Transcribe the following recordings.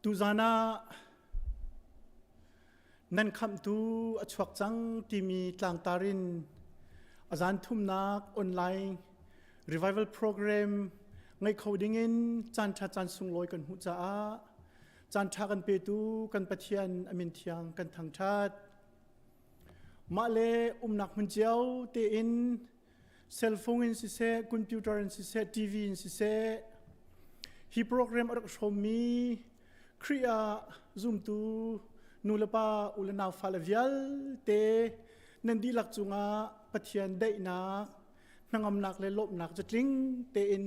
Tuzan ah nan khamhtu a chuak cang timi tlangtar in a zan thumnak online revival program ngei kho dingin caan ṭha caan sunglawi kan hmuh caah caan ṭha kan petu kan Pathian a min thiang kan thangṭhat. Mah le umnak hmun cio tein cell phone in siseh, computer in siseh, TV in siseh, hi program a rak hrawmmi Khrih ah zumtu nu le pa, u le nau fale vialte nan dihlak cungah Pathian daihnak, hnangamnak le lawmhnak cu tling tein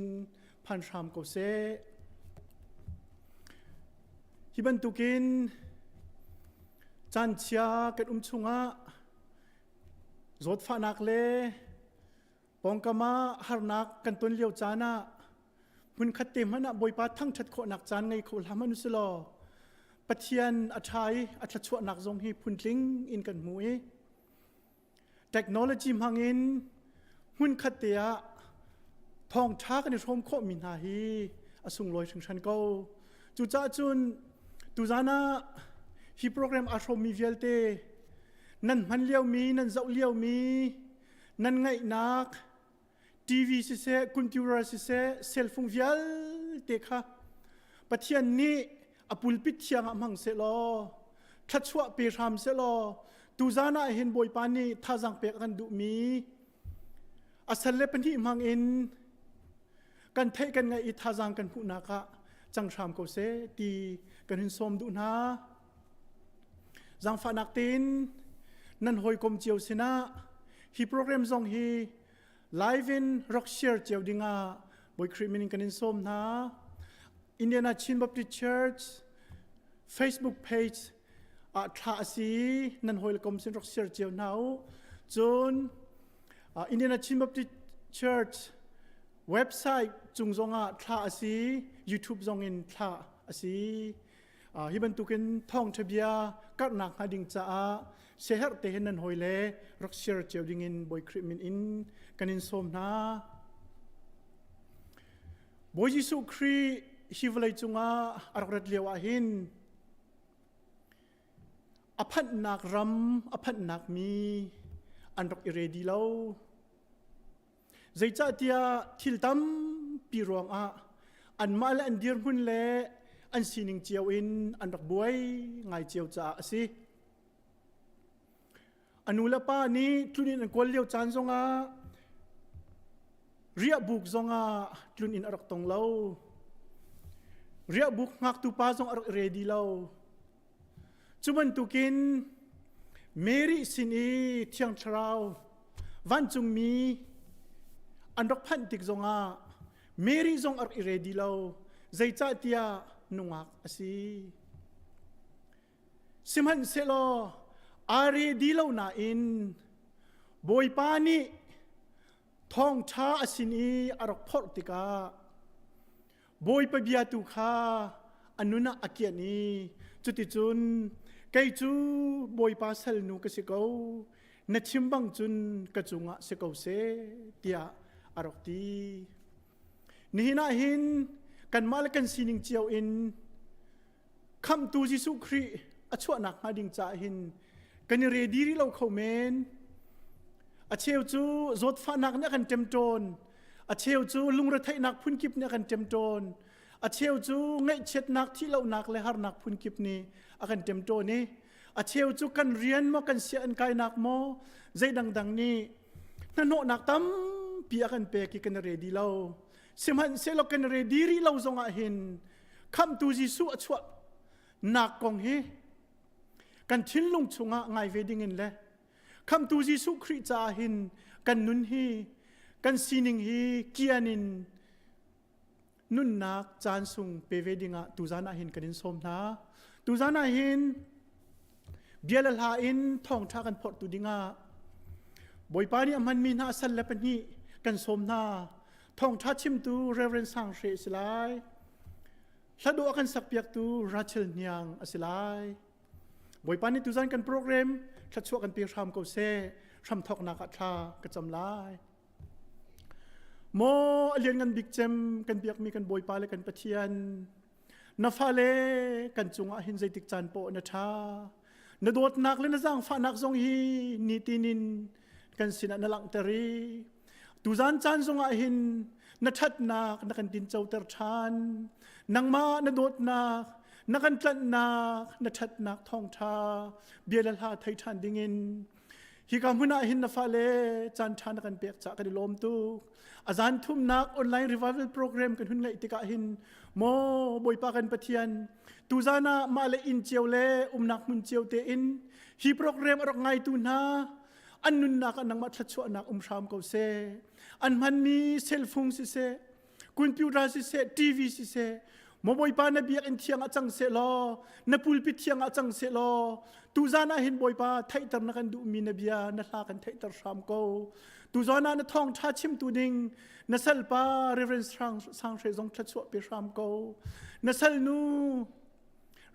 phan hram ko seh. Hi bantukin caan chia kan um chungah Zawtfahnak le pawngkam ah harnak kan ton lio caan ah hmunkhat te hmanh ah Bawipa thangṭhat khawhnak caan ngei kho hlah hmanh usih law Pathian a ṭha i a thluachuahnak zong hi phuntling in kan hmu i technology hmang in hmunkhat te ah thawngṭha kan i hrawm khawhmi hna hi a sunglawi hringhran ko. Cucaah cun tuzan ah hi program aa hrawmmi vialte nan hman liomi, nan zoh liomi, nan ngaihnak, TV siseh, computer siseh, cell phone vialte kha Pathian nih a pulpit thiang ah hmang sehlaw, thluachuah pe hram sehlaw, tuzan ah hin Bawipa nih thazaang pek a kan duhmi a sal le pahnih hmang in kan theih kan ngaih i thazaang kan hmuhnak ah cang hram ko seh ti kan hun sawm duh hna. Zaangfahnak tein nan hawikom cio sinah hi program zong hi live in rak share cio dingah Bawi Khrih min in kan in sawm hna. Indiana Chin Baptist Church Facebook page ah thla a si nan hawikom sin rak share cio hna u. Cun Indiana Chin Baptist Church website cung zongah thla a si, YouTube zong in thla a si. Hi bantukin thawngṭha bia karhnak hnga ding caah siaherh te hin nan hawi le rak share cio dingin Bawi Khrih min in kan in sawm hna. Bawi Jesuh Khrih hi vawlei cungah a rak rat lio ah hin a phanhnak ram, a phanhnak mi an rak i ready lo. Zeicahtiah thil tampi ruangah anmah le an dirhmun le an sining cio in an rak buai ngai cio caah a si. A nu le pa nih tluninn an kawl lio caan zongah riahbuk zongah tluninn a rak tong lo. Riahbuk ngaktu pa zong a rak ready lo. Cu bantukin Mary sin i Thiang Thlarau vancungmi an rak phanh tik zongah Mary zong a rak i ready lo. Zeicahtiah nungak a si. Sihmanhsehlaw aa ready lo nain Bawipa nih thawngṭha a sin i a rak phorh tikah Bawipa bia tu kha a nun ah a kianh i cuticun kei cu Bawipa salnu ka si ko, na chim bang cun ka cungah si ko seh, tiah a rak ti. Nihin ah hin kanmah le kan sining cio in Khamhtu Jesuh Khrih a chuahnak hnga ding caah hin kan i ready rih lo kho men. A cheu cu zawtfahnak nih a kan ṭemṭawn. A cheu cu lungretheihnak phunkip nih a kan ṭemṭawn. A cheu cu ngaihchiatnak, thihlohnak le harnak phunkip nih a kan ṭemṭawn i a cheu cu kan rian maw kan sianginn kainak maw zei dangdang nih hnahnawhnak tampi a kan pek i kan i ready lo. Sihmanhsehlaw kan ready rih lo zongah hin Khamhtu Jesuh a chuah nak kong hi kan thinlung chungah ngai ve dingin le Khamhtu Jesuh Khrih caah hin kan nun hi kan sining hi kian in nunnak caan sung pe ve dingah tuzan ah hin kan in sawm hna. Tuzan ah hin bia le hla in thawngṭha kan phorhtu dingah Bawipa nih a hmanmi hna sal le pahnih kan sawm hna. Thawngṭha chimtu Reverend Sang Hre a si lai. Hladawh a kan sakpiaktu Rachel Hniang a si lai. Bawipa nih tuzan kan program thluachuah kan pe hram ko seh. Hramthawknak ah thla ka cam lai. Maw a lianngan bik cem kan biakmi kan Bawipa le kan Pathian. Na fale kan cungah hin zeitik caan poah na ṭha. Na dawtnak le na zaangfahnak zong hi nitin in kan sinah na langhter i tuzan caan zongah hin na ṭhatnak na kan tincoter ṭhan. Nangmah na dawtnak, na kan tlanhnak, na ṭhatnak thawngṭha bia le hla thei ṭhan dingin Hika hmun ah hin na fale caan ṭha na kan pek caah kan i lawm tuk. A zan thumnak online revival program kan hun ngeih tikah hin maw Bawipa kan Pathian tuzan ah mah le inn cio le umnak hmun cio tein hi program a rak ngaitu hna an nunnak ah nangmah thluachuahnak um hram ko seh. An hmanmi cell phone siseh, computer siseh, TV siseh, maw Bawipa na biakinn thiang ah cang seh law, na pulpit thiang ah cang seh law, tuzan ah hin Bawipa theihter na kan duhmi na bia na hla kan theihter hram ko. Tuzan ah na thawngṭha chimtu ding na salpa Reverend Sang Hre zong thluachuah pe hram ko. Na salnu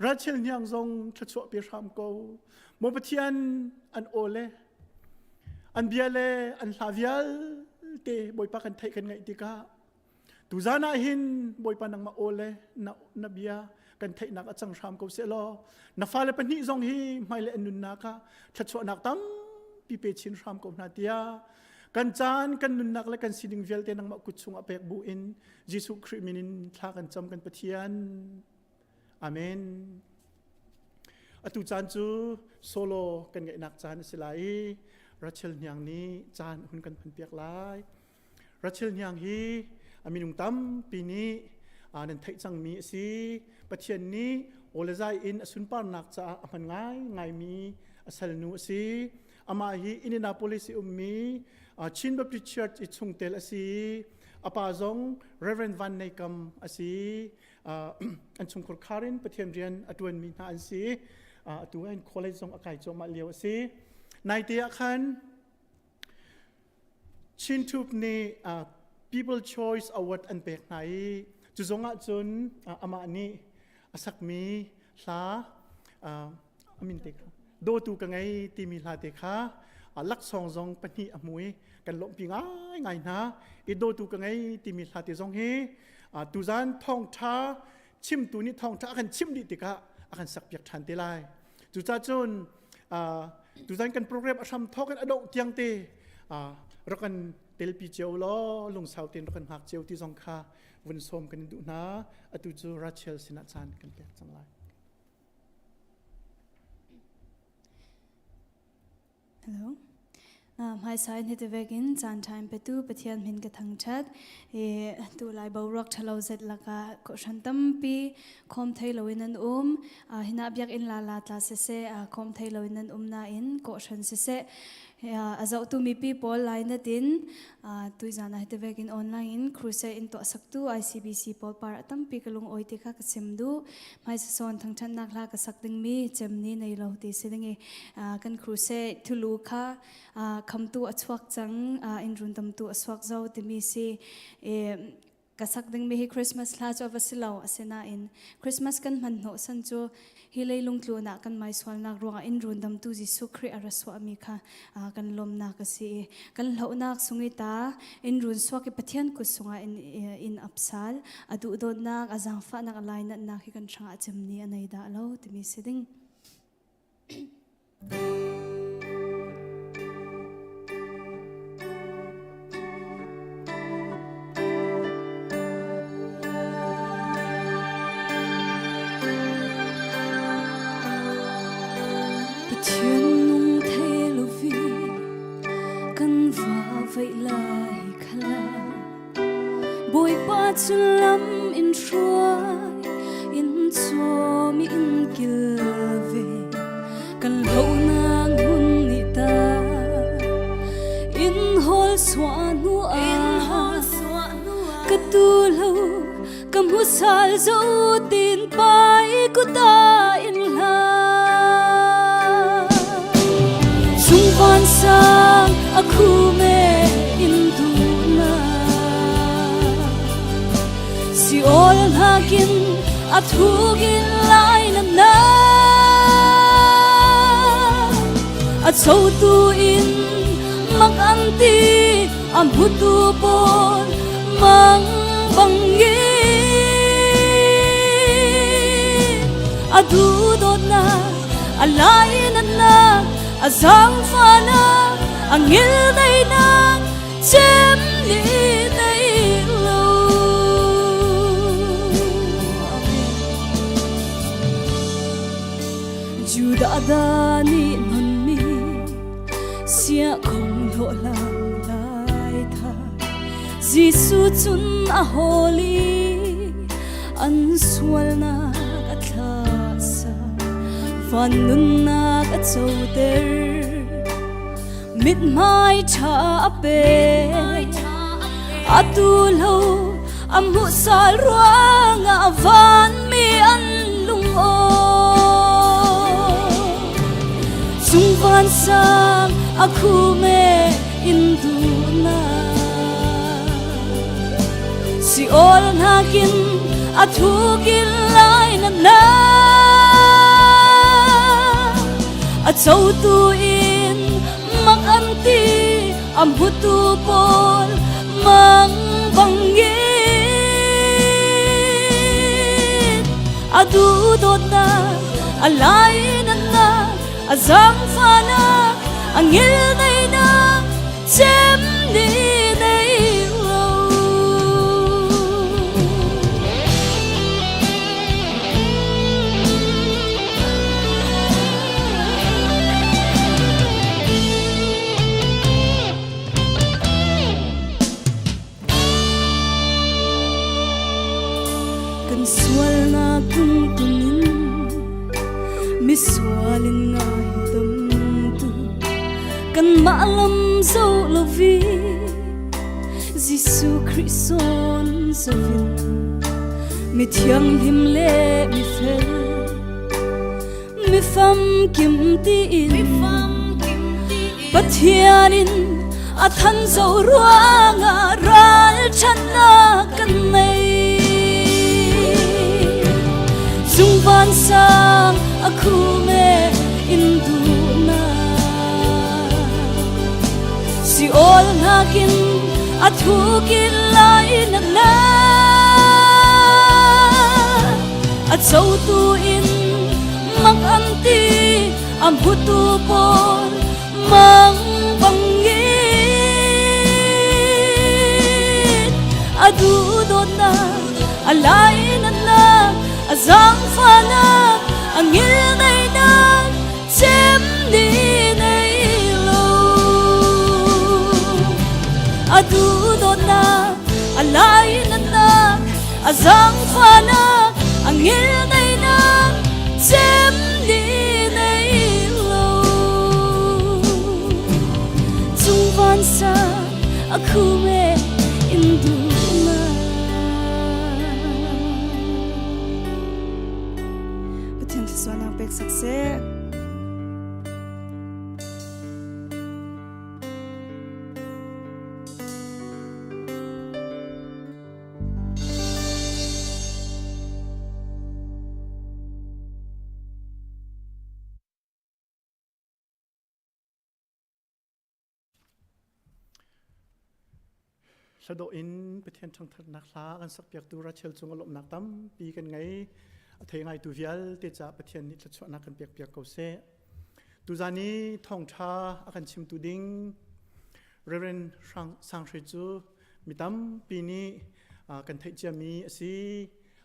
Rachel Hniang zong thluachuah pe hram ko. Maw Pathian an aw le an bia le an hla vialte Bawipa kan theih kan ngaih tikah tuzan ah hin Bawipa nangmah aw le na, na bia kan theihnak a cang hram ko seh law na fale pahnih zong hi hmailei an nunnak ah thluachuahnak tampi pe chin hram ko hna tiah kan caan kan nunnak le kan sining vialte nangmah kut chungah pek bu in Jesuh Khrih min in thla kan cam kan Pathian Amen. Atu caan cu solo kan ngeihnak caan a si lai i Rachel Hniang nih caan hun kan hmanpiak lai. Rachel Hniang hi a minung tampi nih nan theih cangmi a si. Pathian nih awlezai in a sunparnak caah a hman ngaingaimi a salnu a si. Amah hi Indianapolis i ummi Chin Baptist Church i chungtel a si. A pa zong Reverend Van Nei Kam a si. An chungkhur khar in Pathian rian a ṭuanmi hna an si. Atu an college zong a kai cuahmah lio a si. Naite ah khan Chin Thup nih People Choice Award an pek hna i cu zong ah cun amah nih a sakmi hla a min te kha dawtu ka ngei timi hla te kha laksawng zong pahnih a hmu i kan lawmhpi ngaingai hna i dawtu ka ngei timi hla te zong hi tuzan thawngṭha chimtu nih thawngṭha a kan chimh dih tikah a kan sakpiak ṭhan te lai cucaah cun tuzan kan program a hram thawk in a dongh tiang te rak kan telpi cio law lungsau tein rak kan hngak cio ti zong kha vun sawm kan in duh hna atu cu Rachel sinah caan kan pek cang lai Hello. Hmaisai hni vekin caan ṭha in petu Pathian min ka thangṭhat. I tu lai boruak ṭhalo zet lakah kawhhran tampi khawm thei loin an um. Hinah biakinn la la tla siseh, khawm thei loin an um nain kawhhran siseh, a zohtu mipi pawl lai natin tuizan ah hiti vekin online in crusade in tuah saktu ICBC pawl par a tampi ka lung oi ti kha ka chim duh. Hmaisa sawn thangṭhatnak hla ka sak dingmi cemni nei lo ti si ding i kan crusade thulu kha khamtu a chuak cang in rundamtu a suak zo timi si ka sak dingmi hi Christmas hla cu a va si lo asinain Christmas kan hman hnawh san cu hi leilung tlun ah kan mai sualnak ruangah in rundamtu Jesuh Khrih a ra suahmi kha kan lawmnak a si i kan hlohnak sung i ta in run suak i Pathian kut sungah in, in apsal a duhdawtnak a zaangfahnak a lainatnak hi kan hrangah cemni a nei dah lo timi si ding. Pathian nung thei lovi kan va vaih lai khala Bawipa cu lam in hruai in cawm in kilve kan lohnak hmun nih ta in hawl suah hnu ah ka tu lo ka hmu sal zo tin pai kuta in hla Chung van sang a khume in du na si ol hakin a thugin lai na na a chotu in mak an ti a hmutu pawl mang bangin. A duhdawtnak, a lainatnak, a zaangfahnak, a ngilneihnak cem nih nei lo. Judah da nih nonmi sia khong hlawhhlang lai tha Jesuh cun a hawl i an sualnak a thlasa van nunnak a coter mithmai ṭha a pe atu lo a hmuh sal ruangah vanmi an lung aw cung vansang a khume in duhnak si ol nakin a thukin lai na na a cotu in mak an ti a hmutu pawl mang bangin a duhdawtnak a lainatnak a zaangfahnak a ngilneihnak cem ni nei lo. Kan sualnak tungtung in misual in ngaidamtu kanmah lam zoh lovi Jesuh Khrih sawn zovin mi thianghlim le mi fel mi famkim tiin Pathian in a thanzo ruangah ralchannak kan nei. Cung vansang a khume in duhnak si ol nakin a thukin lai na na a cotu in mak an ti a hmutu pawl mang bangin a duhdawtnak a lainatnak a zaangfahnak a ngilneihnak cem ni nei lo a duhdawtnak a lainatnak a zaangfahnak a ngilneihnak cem ni nei lo cung vansang a khume in duhnak Pathian thluachuahnak pek sak seh. Hladawh in Pathian ṭhangṭhatnak hla kan sakpiaktu Rachel cung a lawmhnak tampi kan ngei. A thei ngaitu vialte caah Pathian nih thluachuahnak kan pekpiak ko seh. Tuzan i thawngṭha a kan chimtu ding Reverend Sang Hre cu mi tampi nih kan theih ciami a si.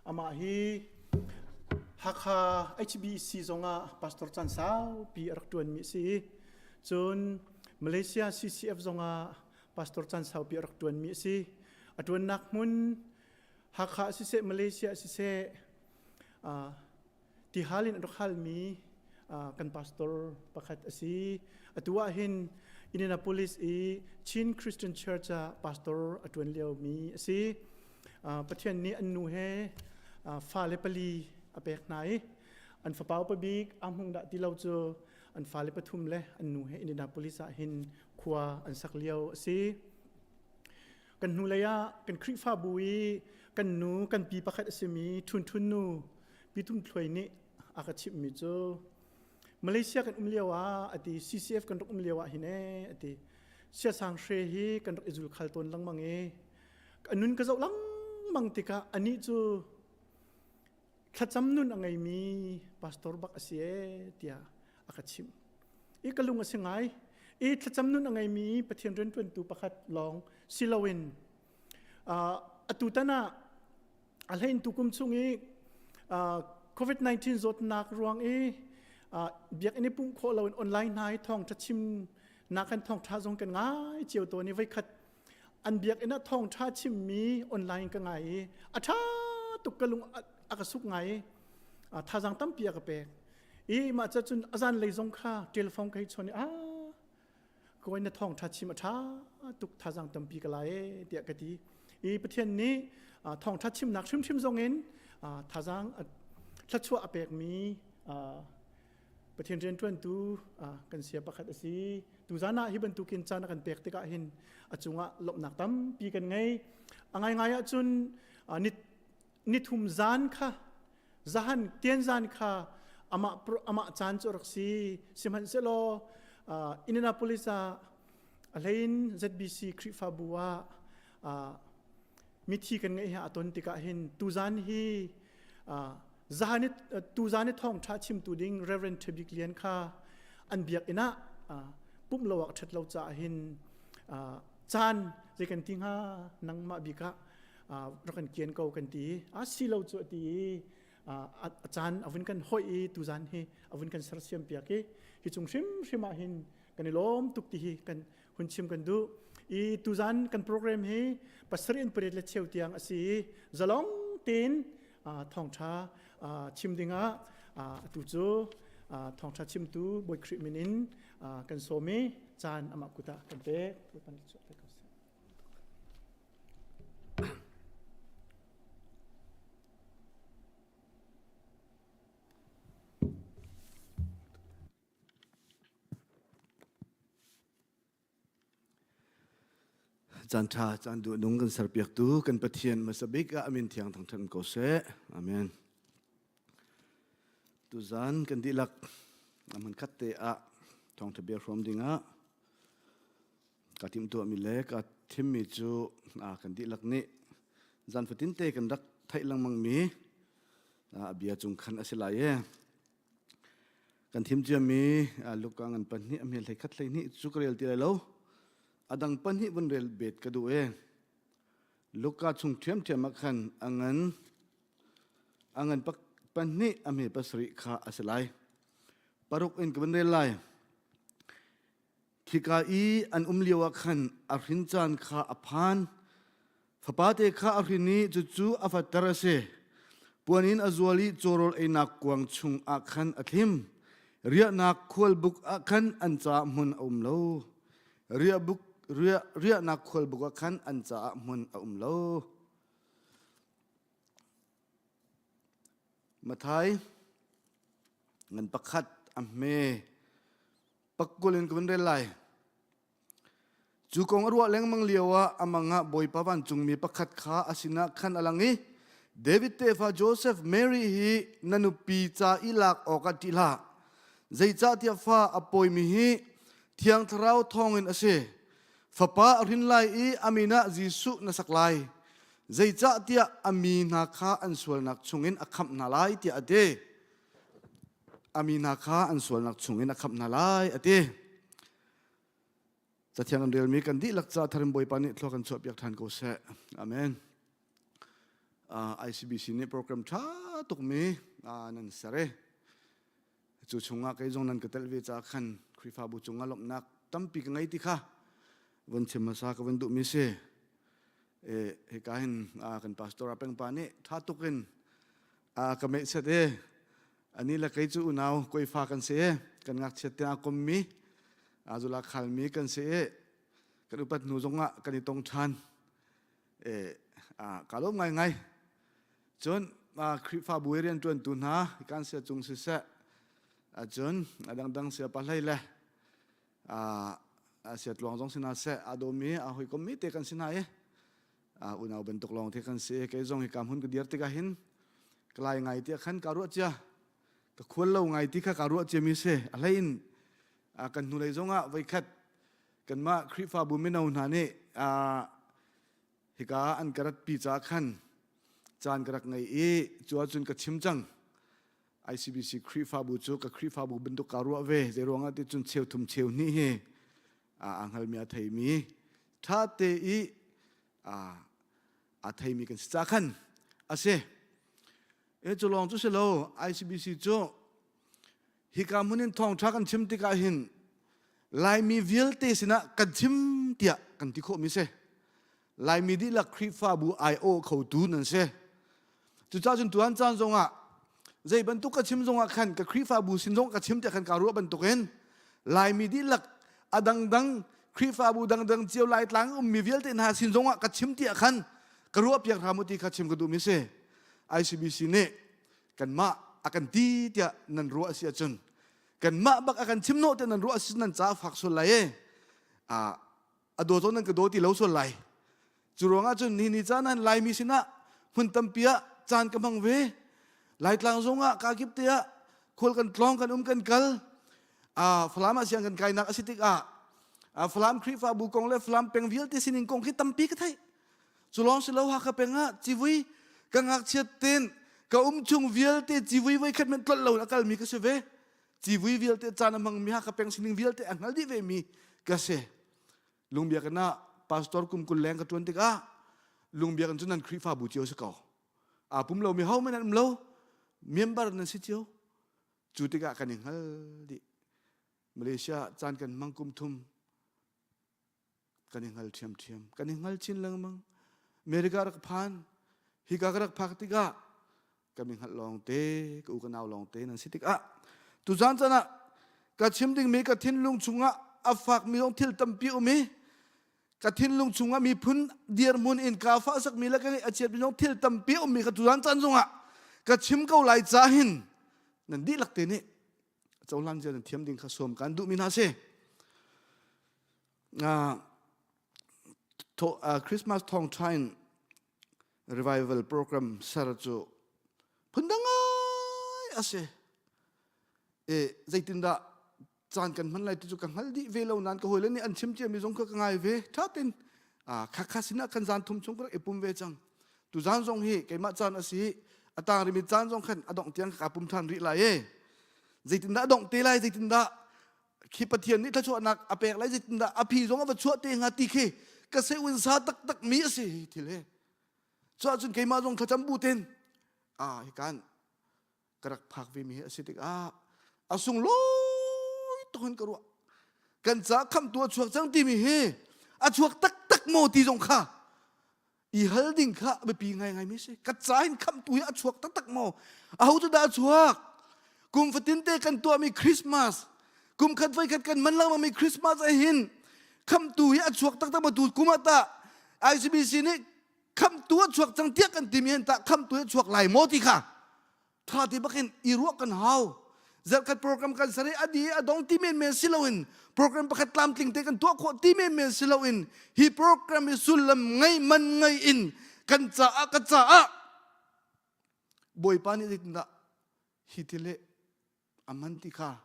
Amah hi Hakha HBC zongah pastor caan saupi a rak ṭuanmi a si. Cun Malaysia CCF zongah pastor caan saupi a rak ṭuanmi a si. A ṭuannak hmun Hakha siseh Malaysia siseh tihal in a rak halmi kan pastor pakhat a si. Atu ah hin Indianapolis i Chin Christian Church ah pastor a ṭuan liomi a si. Pathian nih an nu he fale pali a pek hna i an fapa upa bik a hmung dah ti lo cu an fale pathum le an nu he Indianapolis ah hin khua an sak lio a si. Kan hnulei ah kan Khrihfabu i kan nu kan pi pakhat a simi Ṭhun Ṭhun nu Pi Tum Thluai nih a ka chimhmi cu Malaysia kan um lio ah a ti CCF kan rak um lio ah hin ee a ti Siasang Hre hi kan rak i zulkhal tawn lengmang i a nun ka zoh lengmang tikah anih cu. Thlacam nun a ngeimi pastor bak a si ee tiah a ka chimh. I ka lung a si ngai. I thlacam nun a ngeimi Pathian rianṭuantu pakhat lawng si loin atu tan ah a hlein tukum chung i COVID-19 zawtnak ruang i biakinn i pumh khawh loin online hna i thawngṭha chim nak kan thawngṭha zong kan ngai cio tawn i voikhat an biakinn ah thawngṭha chimmi online ka ngai i a ṭha tuk ka lung a ka suk ngai i thazaang tampi a ka pek i mah ca cun a zanlei zong kha telephone ka hei chawn i a kawi na thawngṭha chim a ṭha tuk thazaang tampi ka la e tiah ka ti i Pathian nih thawngṭha chimnak hrimhrim zong in thazaang thluachuah a pekmi Pathian rianṭuantu kan sia pakhat a si. Tuzan ah hi bantukin caan a kan pek tikah hin a cungah lawmhnak tampi kan ngei. A ngaingai ahcun nithum zan kha zahan tian zan kha amah amah caan cu rak si. Sihmanhsehlaw Indianapolis ah a hlein ZBC Khrihfabu ah mithi kan ngeih hi a ton tikah hin tuzan hi Zahan i tuzan i thawngṭha chimtu ding Reverend Ṭhabik Lian kha an biakinn ah pumh lo ah ṭhat lo caah hin caan zei kan ti hnga nangmah bik ah rak kan kian ko kan ti a si lo cu a ti i a caan a vun kan hoih i tuzan hi a vun kan sersiam piak i hi cung hrimhrim ah hin kan i lawm tuk ti hi kan hun chim kan duh i tuzan kan program hi pasarih in pariat le cheu tiang a si i zalong tein thawngṭha chim dingah atu cu thawngṭha chimtu Bawi Khrih min in kan sawm i caan amah kut ah kan pek. Caan ṭha, caan duh nung kan serpiaktu kan Pathian hmasa bik ah amin thiang thangṭhat ko seh. Amen. Tuzan kan dihlak a hmun khat te ah thawngṭha bia hrawm dingah ka timhtuahmi le ka thimmi cu kan dihlak nih zan fatin te kan rak theih lengmangmi a bia cung khan a si lai e. Kan thim ciami Luka ngan pahnih a hmel hlei khat hlei hnih cu ka rel ti lai lo. A dang pahnih vun rel bet ka duh e. Luka chung ṭhiamṭhiam ah khan a ngan a ngan pahnih a hme pasarih kha a si lai. Paruk in ka vun rel lai. Khika i an um lio ah khan a hrin caan kha a phan. Fapate kha a hrin i cucu a fatter a si. Puan in a zual i cawrawl einak kuang chung ah khan a thlim. Riahnak khualbuk ah khan an caah hmun a um lo. Riahbuk, riah, riahnak khualbuk ah khan an caah hmun a um lo. Mathai ngan pakhat a hme pakul in ka vun rel lai. Cu kong a ruah lengmang lioah a mang ah Bawipa vancungmi pakhat kha a sinah khan a lang i David tefa Joseph Mary hi na nupi ca i lak awkah ṭih hlah. Zeicahtiah fa a pawimi hi Thiang Thlarau thawngin a si. Fapa a hrin lai i a min ah Jesuh na sak lai. Zeicahtiah a mi hna kha an sualnak chungin a khamh hna lai tiah a ti. A mi hna kha an sualnak chungin a khamh hna lai a ti. Cathiang kan relmi kan dihlak ca tharim Bawipa nih thlua kan chuahpiak ṭhan ko seh. Amen. Uh, ICBC nih program ṭha tukmi uh, nan ser i cu chungah kei zong nan ka tel ve caah khan Khrihfabu cungah lawmhnak tampi ka ngei ti kha von chim hmasa ka von duhmi si. E, hika hin uh, kan pastor Apeng pa nih ṭha tuk in uh, ka meihset i Ani le kei cu unau koifa kan si i kan ngakchiat tiang a kommi azula khalmi kan si i kan upat hnu zongah kan i tong ṭhan. E, ka lawm ngaingai. Cun Khrihfabu i rianṭuantu hna kan sia cung siseh, cun a dangdang sia pahlei le sia tluang zong si hna seh, a dawmi a hawikommi te kan si hna i unau bantuk lawng te kan si kei zong hi ka hmun ka dir tikah hin ka lai ngai tiah khan ka ruah cia ka khual lo ngai ti kha ka ruah cia mi si a hlei in kan hnulei zongah voikhat kanmah Khrihfabu mino hna nih hika an ka ratpi caah khan. Caan ka rak ngei i cu ahcun ka chim cang. ICBC Khrihfabu cu ka Khrihfabu bantuk kaa ruah ve. Zei ruangah ti cun cheu thum cheu hnih hi aa hngalmi a theimi ṭha te i aa theimi kan si ca khan a si. E cu lawng cu si lo ICBC cu hika hmun in thawngṭha kan chim tikah hin Laimi vialte sinah kan chim tiah kan ti khawhmi si. Laimi dihlak Khrihfabu aiawh khotu nan si. Cucaah cun tuan caan zongah zei bantuk ka chim zongah khan ka Khrihfabu sin zong ka chim tiah khan kaa ruah bantukin Laimi dihlak a dangdang Khrihfabu dangdang cio Laitlang ummi vialte hna sin zongah ka chim tiah khan ka ruah piak hram u ti kha chim ka duhmi si. ICBC nih kanmah a kan ti tiah nan ruah a si ahcun kanmah bak a kan chim hnawh tiah nan ruah a si nan caah fak sual lai e. A daw zong nan ka daw ti lo sual lai. Cu ruangah cun ni ni caan ah Laimi sinah hmun tampi ah caan ka hmang ve. Laitlang zongah kakip te ah khual kan tlawng kan um kan kal. Falam ah siang kan kainak a si tikah Falam Khrihfabu kong le Falam peng vialte sining kong khi tampi ka theih. Cu lawng si lo Hakha peng ah civui ka ngakchiat ten ka um chung vialte civui voi khat men tlolh lo in a kalmi ka si ve. Civui vialte caan a hmangmi Hakha peng sining vialte a hngal dih vemi ka si. Lungbiakinn ah pastor kum 20 leng ka ṭuan tikah lungbiakinn cu nan Khrihfabu cio si ko. Aa pum lomi hohmanh an um lo. Member nan si cio. Cu tikah kan i hngal dih. Malaysia caan kan hmang kum thum kan i hngal ṭhiamṭhiam. Kan i hngal chin lengmang. America rak phan. Hika ka rak phak tikah ka mi hngalh lawng te ka u ka nau lawng te nan si tikah tuzan chan ah ka chim dingmi ka thinlung chungah a fakmi zong thil tampi um i ka thinlung chungah miphun dirhmun in ka fah sakmi le ka ngeih a chiatmi zong thil tampi ummi kha tuzan chan zongah ka chim ko lai ca hin nan dihlak te nih cohlan zia nan thiam ding kha sawm kan duhmi hna si. Christmas thawngṭha in revival program ser cu phundang ngai a si. E zeitindah caan kan hman lai ti cu ka hngal dih ve lo nain ka hawile nih an chim ciami zong kha ka ngai ve. Ṭha tein kha kha sinah kan zan thum chung ka rak i pum ve cang. Tu zan zong hi keimah caan a si a tang rimi caan zong khan a dongh tiang ka pum ṭhan rih lai e. Zeitindah a dongh te lai zeitindah khi Pathian nih thluachuahnak a pek lai zeitindah a phi zong a va chuah te hnga ti khi ka sehun sa taktak mi a si hi thil hi cu ahcun keimah zong thlacam bu ten ah hikan ka rak phak ve mi hi a si tikah a sunglawi tuk in ka ruah kan ca khamtu a chuak cang timi hi a chuak taktak maw ti zong kha i hal ding kha biapi ngaingai mi si ka ca in khamtu hi a chuak taktak maw aho cu dah a chuak kum fatin te kan tuahmi Christmas kum khat voi khat kan man lengmang mi Christmas ah hin khamtu hi a chuak taktak ma tu kum ah tah ICBC nih khamtu a chuak cang tiah kan timi hin tah khamtu hi a chuak lai maw ti kha Tha ti bakin i ruah kan hau. Zarhkhat program kan ser i a di a dong ti menmen si loin program pakhat tlamtling te kan tuah khawh ti menmen si loin hi program hi sullam ngei man ngei in kan caah ka caah Bawipa nih zeitindah hi thil hi a man ti kha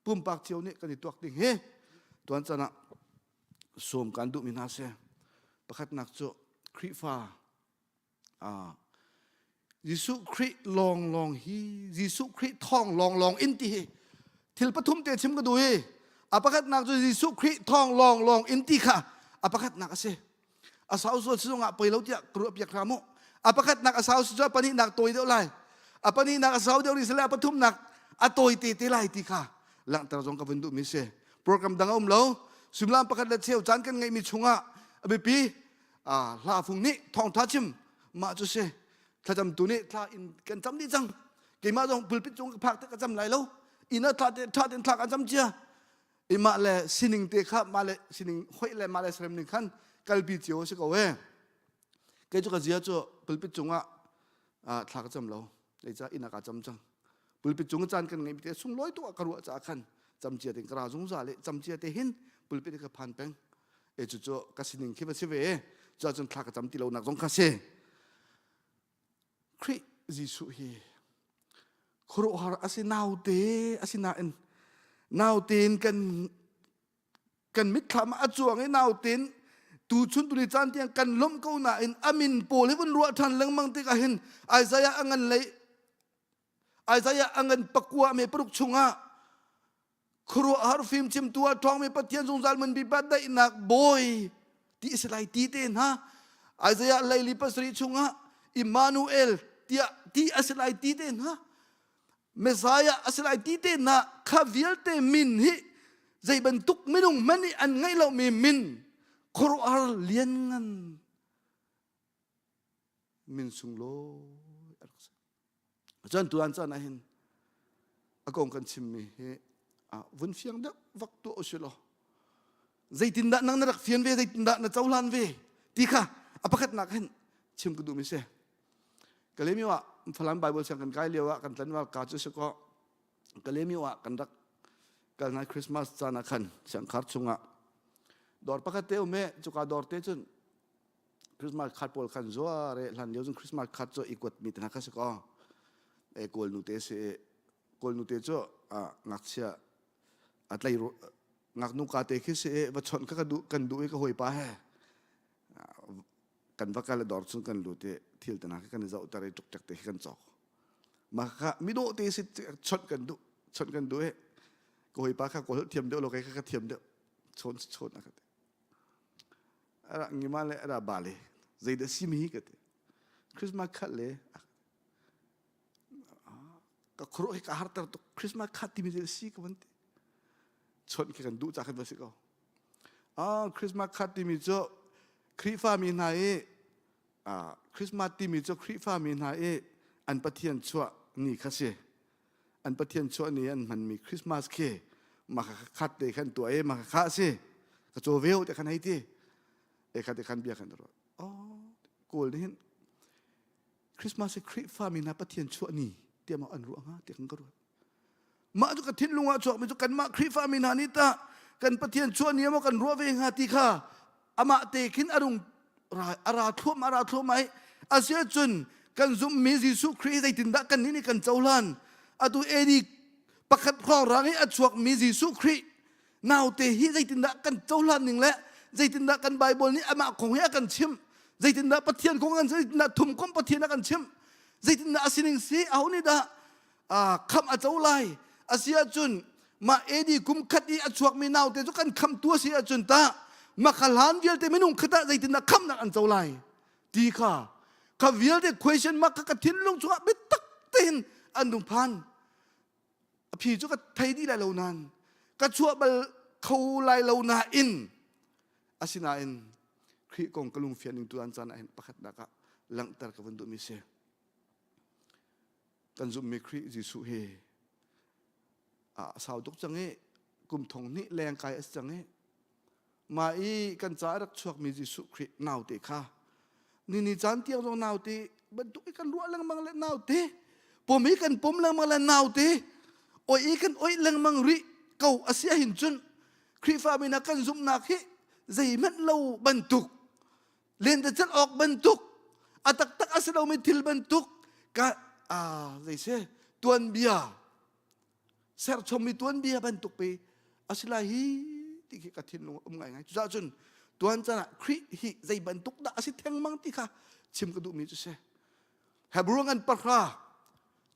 pumpak cio nih kan i tuak ding hi tuan chan ah sawm kan duhmi hna si pakhatnak cu Khrihfa Jesuh Khrih lawnglawng hi Jesuh Khrih thawng lawnglawng in ti hi thil pathum te chim ka duh hi a pakhatnak cu Jesuh Khrih thawng lawnglawng in ti kha a pakhatnak a si a sau sual zongah poi lo tiah ka ruah piak hna mu a pakhatnak a sau si cu a pahnihnak tawi deuh lai a pahnihnak a sau deuh rih sile a pathumnak a tawi te te lai ti kha langhter zong ka vun duhmi si program dang a um lo suimilam pakhat le cheu caan kan ngeihmi chungah a biapi hla fung nih thawngtha chim mah cu si thlacamtu nih thla in kan cam dih cang keimah zong pulpit cung ka phak te ka cam lai lo inn ah thla te tha ten thla kan cam cia i mah le sining te kha mah le sining hoih le mah le serem ning khan kalpi cio si ko e kei cu ka zia cu pulpit cungah thla ka cam lo Zeicah inn ah kaa cam cang. Pulpit cung caan kan ngeih te sunglawi tuk ah ka ruah caah khan camcia te ka ra zungzal i camcia te hin pulpit ka phan peng. E cu cu ka sining khi va si ve. Cu ahcun thla ka cam ti lo nak zong kha si. Khrih Jesuh hi khuaruahhar a si naute a si nain naute in kan kan mitthlam ah a cuang i nautin. Tu chun tuni caan tiang kan lawmh ko nain a min pawl hi vun ruah ṭhan lengmang tikah hin Isaiah a ngan lei Isaiah a ngan pakua me paruk chungah khuaruahhar fimchimtu ah ṭhawngmi Pathian zungzal mun bipa daihnak bawi ti a si lai ti te hna Isaiah leili pasarih chungah Immanuel tiah ti a si lai ti te hna Messiah a si lai ti te hna kha vialte min hi zei bantuk minung hmanh nih an ngeih lomi min khuaruahhar lianngan min sunglawi a rak si. Cun tuan caan ah hin a kong kan chimmi hi vun fiang deuh vak tuah usih law zeitindah nang na rak fian ve zeitindah na cohlan ve ti kha a pakhatnak hin chim ka duhmi si. Kalemi ah Falam Bible siang kan kai lio ah kan tlanval ka cu si kaw Kalemi ah kan rak kal nai Christmas caan ah khan siangkhar chungah dawr pakhat te um e cuka dawr te cun Christmas card pawl khan zuar e hlan lio cun Christmas card cu i kuat mi te hna kha si ko e kawl nu te si kawl nu te cu ngakchia a tlei ngaknu ka te khi si va chawnh kha ka duh kan duh i ka hawipa he kan va kal dawr chung kan lut i thil te hna kha kan i zoh ter i tuk te khi kan cawk mah kha midawh te si chawnh kan duh chawnh kan duh i ka hawipa kha kawl thiam deuh lo kai kha ka thiam deuh chawn chawn a ka ti Ara ngima le ara ba le zeidah si mi hi ka ti. Christmas khat le ka khuro hi ka harter tuk Christmas khat timi zei si ka van ti. Chawnh khi kan duh ca khan va si ko. Ah Christmas khat timi cu Khrihfa mi hna i ah Christmas timi cu Khrihfa mi hna i an Pathian chuah ni kha si. An Pathian chuah ni an hmanmi Christmas khi mah khat te khan tuah i mah kha a si. Ka caw veo te khan hei ti. E kha te khan bia khan ruat. Oh, kawl nih hin Christmas hi Khrihfa mi hna Pathian chuah ni tiah maw an ruah hnga ti kan ka ruat. Mah cu ka thinlung ah chuakmi cu kanmah Khrihfa mi hna nih tah kan Pathian chuah ni maw kan ruah ve hnga ti kha amah te khin a rung a ra thluahmah a ra thluahmah i asiahcun kan zumhmi Jesuh Khrih zeitindah kannih nih kan cohlan atu AD pakhat hrawng i a chuakmi Jesuh Khrih naute hi zeitindah kan cohlan ning le zeitindah kan Bible nih amah kong hi a kan chimh zeitindah Pathian kong kan zeitindah thumkomh Pathian a kan chimh zeitindah a sining si aho nih dah khamh a co lai a si ahcun mah AD kum khat i a chuakmi naute cu kan khamtu a si ahcun tah mah hlan vialte minung khat ah zeitindah khamhnak an co lai ti kha kha vialte question mark kha ka thinlung chungah biatak tein an rung phan a phi cu ka thei dih lai lo nain ka chuah bal kho lai lo nain asinain Khrih kong ka lungfian ning tu an caan ah hin pakhatnak ah langhter ka vun duhmi si Kan zumhmi Khrih Jesuh hi a sau tuk cang i kum thong hnih leng kai a si cang i mah i kan ca a rak chuakmi Jesuh Khrih naute kha ni ni caan tiang zong naute bantuk i kan ruah lengmang le naute pom i kan pom lengmang le naute oi i kan oih lengmang rih ko a si ahhin cun Khrihfa mi hna kan zumhnak hi zeihmanh lo bantuk lentecelh awk bantuk a taktak a si lomi thil bantuk ka zei si tuanbia serchommi tuanbia bantuk pe a si lai hi ti khi ka thinlung um ngai ngai cucaah cun tuan chan ah Khrih hi zei bantuk dah a si thengmang ti kha chim ka duhmi cu si Hebrew ngan pahra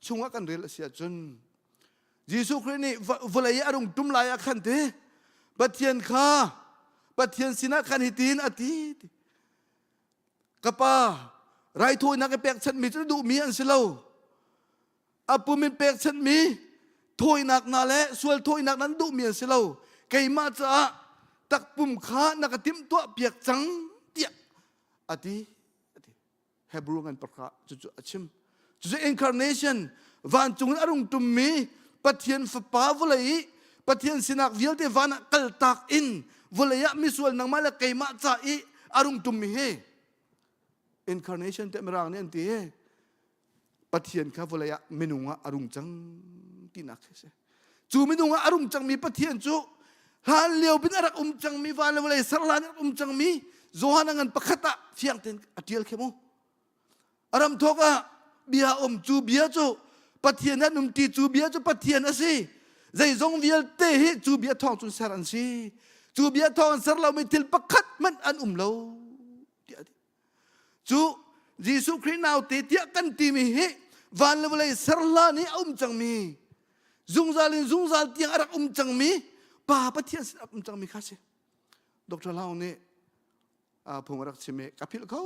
chungah kan rel a si ahcun Jesuh Khrih nih vawlei i a rung tum lai ah khan ti Pathian kha Pathian sinah khan hitin a ti ka pa raithawinak i pekchanhmi cu duhmi an si lo a pum in pekchanhmi thawinak na le sual thawinak nan duhmi an si lo keimah caah takpum kha na ka timhtuah piak cang tiah a ti Hebrew ngan pakha cucu a chim. Cucu incarnation vancung in a rung tummi Pathian fapa vawlei i Pathian sinak vialte van ah kaltak in vawlei ah misual nangmah le keimah ca i a rung tummi hi incarnation te mirang nih an ti Pathian kha vawlei ah minung ah a rung cang tinak khi si. Cu minung ah a rung cangmi Pathian cu hlan lio bin a rak um cangmi van le vawlei ser hlan a rak um cangmi Johan a ngan pakhat ah fiang tein a tial khe mu. A ram thawk ah bia um cu bia cu Pathian an um ti cu bia cu Pathian a si. Zeizong vialte hi cu bia thawng cun ser an si. Cu bia thawng ser lomi thil pakhat hmanh an um lo tiah a ti. Cu Jesuh Khrih naute tiah kan timi hi van le vawlei ser hlan i a um cangmi zungzal in zungzal tiang a rak um cangmi Pa Pathian sin a um cangmi kha si. Dr. Lau nih phung a rak chim i ka philh kho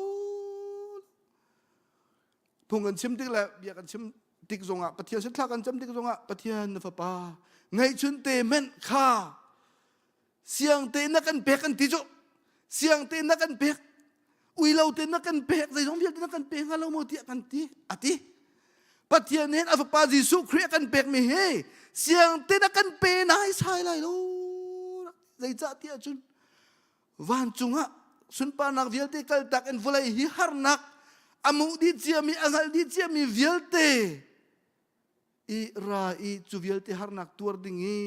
phung kan chim tik le bia kan chim tik zongah Pathian sin thla kan cam tik zongah Pathian na fapa ngeihchun te hmenh kha siang te na kan pek kan ti cu siang te na kan pek ui lo te na kan pek zeizong vialte na kan pe hnga lo maw tiah kan ti a ti Pathian nih a fapa Jesuh Khrih a kan pekmi hi siang te na kan pe nai sai lai lo zeicah tiah cun vancung ah sunparnak vialte kaltak in vawlei hi harnak a muh dih ciami a hngalh dih ciami vialte i ra i cu vialte harnak tuar ding i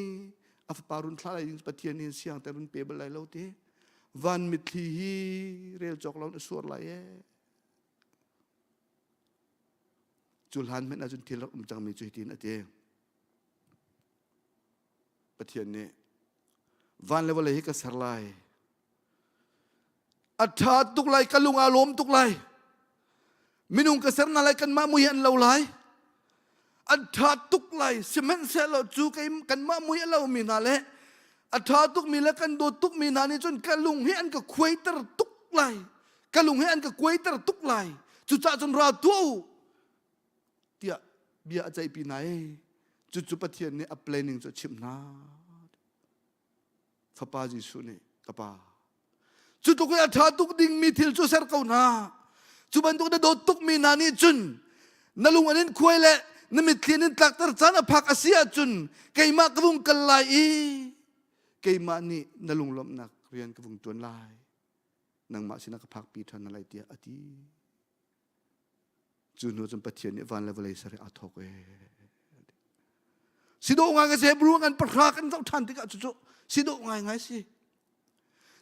a fapa run thlah lai ding Pathian nih siang te run pe bal lai lo ti van mitthli hi rel cawk lo in a suar lai e cu hlan hmanh ahcun thil rak um cangmi cu hitin a ti Pathian nih van le vawlei hi ka ser lai. A ṭha tuk lai, ka lung aa lawm tuk lai. Minung ka ser hna lai, kanmah mui an lo lai. An ṭha tuk lai, sihmanhsehlaw cu kanmah mui a lomi hna le a ṭha tukmi le kan dawt tukmi hna nih cun ka lung hi an ka khuaiter tuk lai. Ka lung hi an ka kuaiter tuk lai. Cucaah cun ra tuah u. tiah bia a ceihpi hna i cucu Pathian nih a planning cu a chimh hna. Fapa Jesuh nih ka pa cu tluk i a ṭha tuk dingmi thil cu ser ko hna cu bantuk na dawt tukmi hna nih cun na lung an in khuai le na mitthli an in tlakter caan a phak a si ahcun keimah ka vung kal lai i keimah nih na lunglawmhnak rian ka vung ṭuan lai nangmah sinah ka phakpi ṭhan hna lai tiah a ti. Cu hnu cun Pathian nih van le vawlei ser aa thawk ee. Si dawh ngai si Hebrew ngan pahra kan zoh ṭhan tikah cucu si dawh ngai ngai si.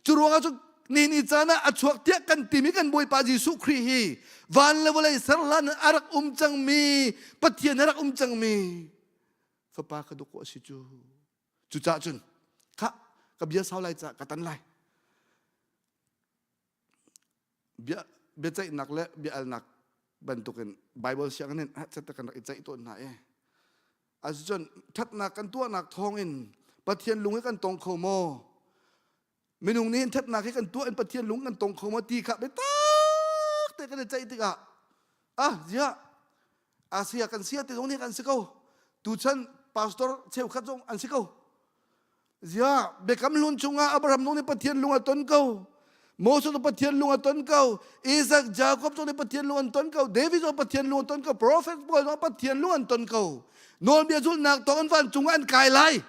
Cu ruangah cu ni ni caan ah a chuak tiah kan timi kan Bawipa Jesuh Khrih hi van le vawlei ser hlan a rak um cangmi Pathian a rak um cangmi fapa ka dawk a si cu. Cucaah cun kha ka bia sau lai ca ka tan lai. Bia biaceihnak le bia-alnak bantukin Bible sianginn in chat kan rak i ceih tawn hna i asicun ṭhatnak kan tuahnak thawngin Pathian lung hi kan tong kho maw minung nih hin ṭhatnak hi kan tuah in Pathian lung kan tong kho maw ti kha biatak te kan i ceih tikah ah ziah Asia kan sia te zong nih kan si ko tuchan pastor cheukhat zong an si ko Ziah Biakam Hlun chungah Abraham zong nih Pathian lung a ton ko. Moses zong Pathian lung a ton ko. Isaac, Jacob zong nih Pathian lung an ton ko. David zong Pathian lung a ton ko. Prophet pawl zong Pathian lung an ton ko. Nawlbia zulhnak thawng an vancung ah an kai lai.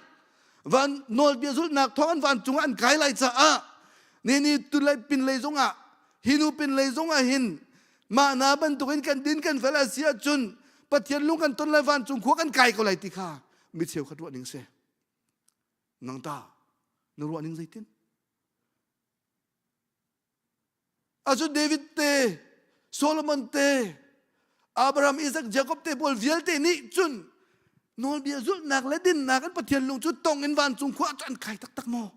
Van nawlbia zulhnak thawng an vancung ah an kai lai caah ni ni tulei pinlei zongah hi nu pinlei zongah hin mah na bantukin kan din kan fel a si ahcun Pathian lung kan ton lai vancung khua kan kai ko lai ti kha mi cheukhat ruah ning si. Nang ta na ruah ning zeitin? Acu David te, Solomon te, Abraham, Isaac, Jacob te pawl vialte nih cun nawlbia zulhnak le dinnak in Pathian lung cu tong in vancung khua cu an kai taktak maw?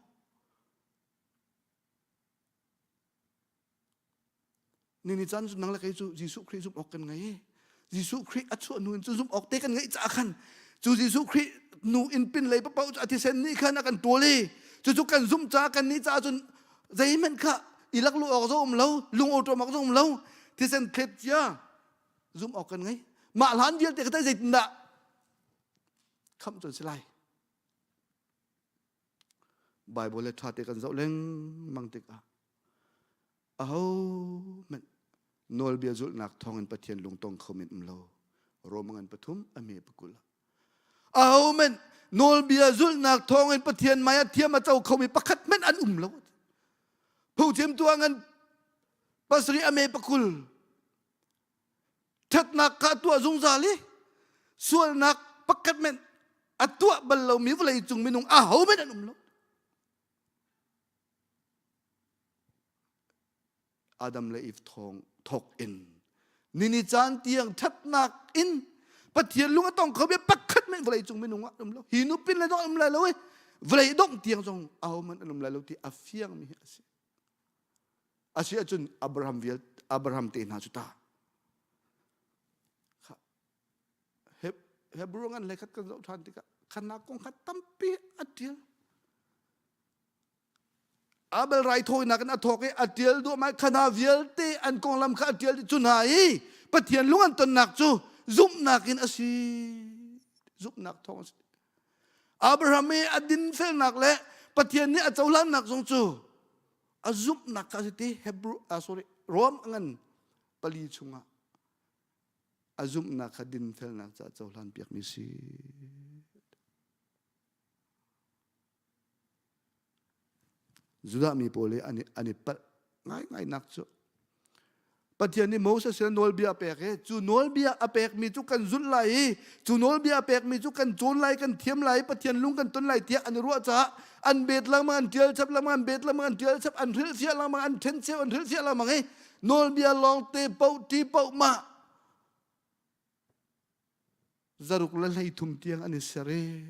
Nini caan cu nang le kei cu Jesuh Khrih zumh awk kan ngei. Jesuh Khrih a chuah hnu in cu zumh awk te kan ngeih caah khan cu Jesuh Khrih nu in pin lei paoh cu a thisen nih khan a kan tual i cucu kan zumh caah kan nih caah cun zeihmanh kha i lak lu awk zong um lo lung awṭawm awk zong um lo thisen thlet cia zumh awk kan ngei mah hlan vialte kha teh zeitindah khamh cun si lai Bible le ṭha te kan zoh lengmang tikah ahohmanh nawlbia zulhnak thawngin Pathian lungtong kho men um lo. Rome ngan pathum a me pakul. Ahohmanh nawlbia zulhnak thawngin Pathian maya thiam a co khomi pakhat hmanh an um lo. Phungchimtu ah ngan pasarih a me pakul. Ṭhatnak kha tuah zungzal i sualnak pakhat hmanh a tuah bal lomi vawlei cung minung ahohmanh an um lo. Adam le Eve thawng thawk in nini caan tiang ṭhatnak in Pathian lung a tong kho mi pakhat men vawlei cung minung ah um lo hi nu pin le dong um lai lo i. Vawlei dongh tiang zong ahohmanh an um lai lo ti a fiangmi hi a si. A si ahcun Abraham vial Abraham te hna cu ta. Hebrew ngan hlei khat kan zoh ṭhan tikah khannak kong kha tampi a ṭial. Abel raithawinak in a thawk i a ṭial duahmah khana vialte an konglam kha a ṭial dih cu hna i Pathian lung an tonnak cu zumhnak in a si. Zumhnak thawng a si. Abraham i a dinfelnak le Pathian nih a cohlannak zong cu a zumhnak kha a si ti Hebrew ah sorry Rom ngan pali chungah a zumhnak kha dinfelnak caah cohlan piakmi si. Judah mi pawl hi an i, an i palh ngaingai cu Pathian nih Moses sin nawlbia a pek i cu nawlbia a pekmi cu kan zulh lai i cu nawlbia a pekmi cu kan cawn lai kan thiam lai i Pathian lung kan ton lai tiah an i ruah caah an bet lengmang an ṭial chap lengmang an bet lengmang an ṭial chap an hrilhfiah lengmang an ṭhencheu an hrilhfiah lengmang i nawlbia lawngte poh ṭi poh mah zaruk le 13 tiang an i ser i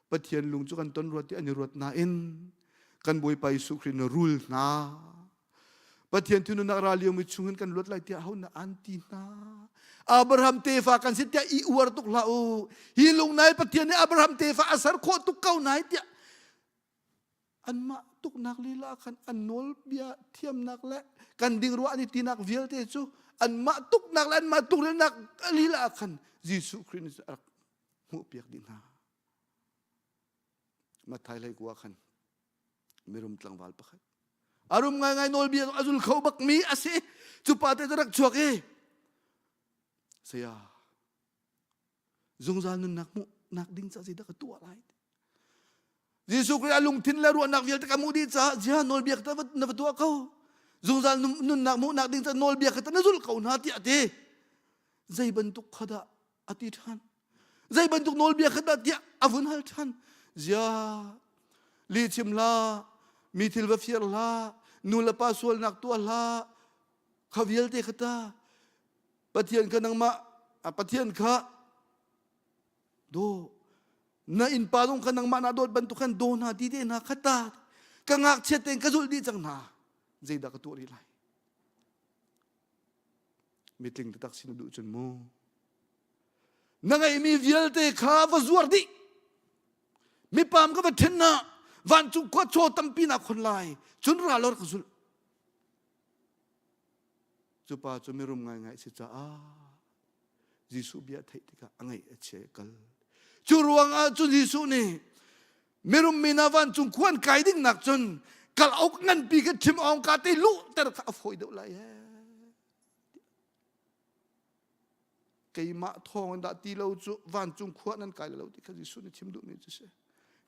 Pathian lung cu kan ton ruat ti an i ruat nain kan Bawipa Jesuh Khrih na rul hna. Pathian thinunnak ra lio mi chungin kan luat lai tiah ho na an ti hna. Abraham tefa kan si tiah i uar tuk hlah u. Hi lungnai Pathian nih Abraham tefa a ser khawh tuk ko nai tiah anmah tuknak lila khan an nawlbia thiamnak le kan ding ruah an i tinak vialte cu anmah tuknak le anmah tukrelnak lila khan Jesuh Khrih nih a rak hmuhpiak dih hna. Matthai hlei kua khan mirum tlangval pakhat a rum ngaingai nawlbia a zul kho bakmi a si cu pa te cu rak chuak i saya zungzal nunnak hmuhnak ding ca zeidah ka tuah lai Jesuh Khrih a lungthin le ruahnak vialte ka hmuh dih caah zia nawlbia kha na va tuah ko zungzal nunnak hmuhnak ding ca nawlbia kha na zulh ko hna tiah a ti zei bantuk kha dah a ti ṭhan zei bantuk nawlbia kha dah tiah a vun hal ṭhan zia li chim hlah mi thil va fir hlah nu le pa sualnak tuah hlah kha vialte kha ta Pathian kha nangmah Pathian kha daw na innpa zong kha nangmah na dawt bantuk khan daw hna ti te hna kha ta ka ngakchiat tein ka zulh dih cang hna zeidah ka tuah rih lai mitling taktak sin na duh cun mu na ngeihmi vialte kha va zuar dih mipam ka va ṭhen na vancung khua chaw tampi na khon lai cun ra lor ka zulh Cu pa cu mirum ngaingai si caah Jesuh bia theih tikah a ngaih a chia kal. Cu ruangah cun Jesuh nih mirum mi na vancung khua an kai ding nak cun kalauk nganpi ka chim awng ka te luhter kha a fawi deuh lai he. Keimah thawng in dah ti lo cu vancung khua nan kai lo ti kha Jesuh nih chim duhmi cu si.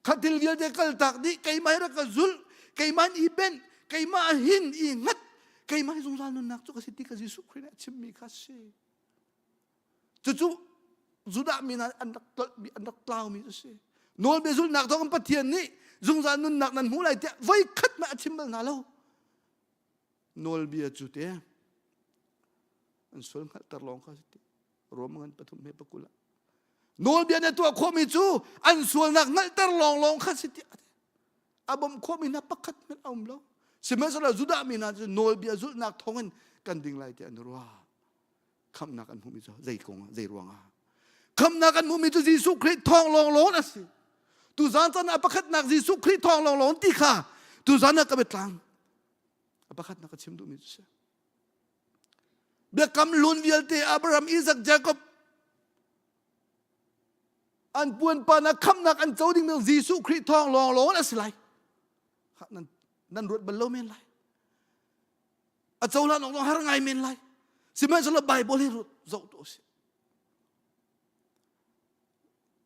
Kha thil vialte kaltak dih keimah hi rak ka zulh keimah in i benh keimah hin i ngat keimah hi zungzal nunnak cu ka si ti kha Jesuh Khrih nih a chimmi kha si. Cucu Judah mi hna an rak tlolhmi an rak tlaumi cu si. Nawlbia zulhnak thawng in Pathian nih zungzal nunnak nan hmu lai tiah voi khat mah a chim bal hna lo. Nawlbia cu te an sual hngalhter lawng kha si ti Rom ngan pathum he pakul ah nawlbia na tuah khawhmi cu an sualnak hngalhter lawng lawng kha si tiah a bawmh khawhmi hna pakhat hmanh a um lo sihmanhsehlaw Judah mi hna cu nawlbia zulhnak thawngin kan ding lai tiah an ruah khamhnak an hmuhmi cu zei kong ah zei ruangah khamhnak an hmuhmi cu Jesuh Khrih thawng lawng lawng a si tuzan caan ah pakhatnak Jesuh Khrih thawng lawng lawng ti kha tuzan ah ka biatlang a pakhatnak ka chim duhmi cu si Biakam hlun vialte Abraham, Isaac, Jacob an puanpa na khamnak an co ding Jesuh Khrih thawng lawng lawng a si lai. Nan, nan ruat bal lo men lai. A cohlan awk har ngai men lai. Sihmanhsehlaw Bible hi ruat zoh tu si.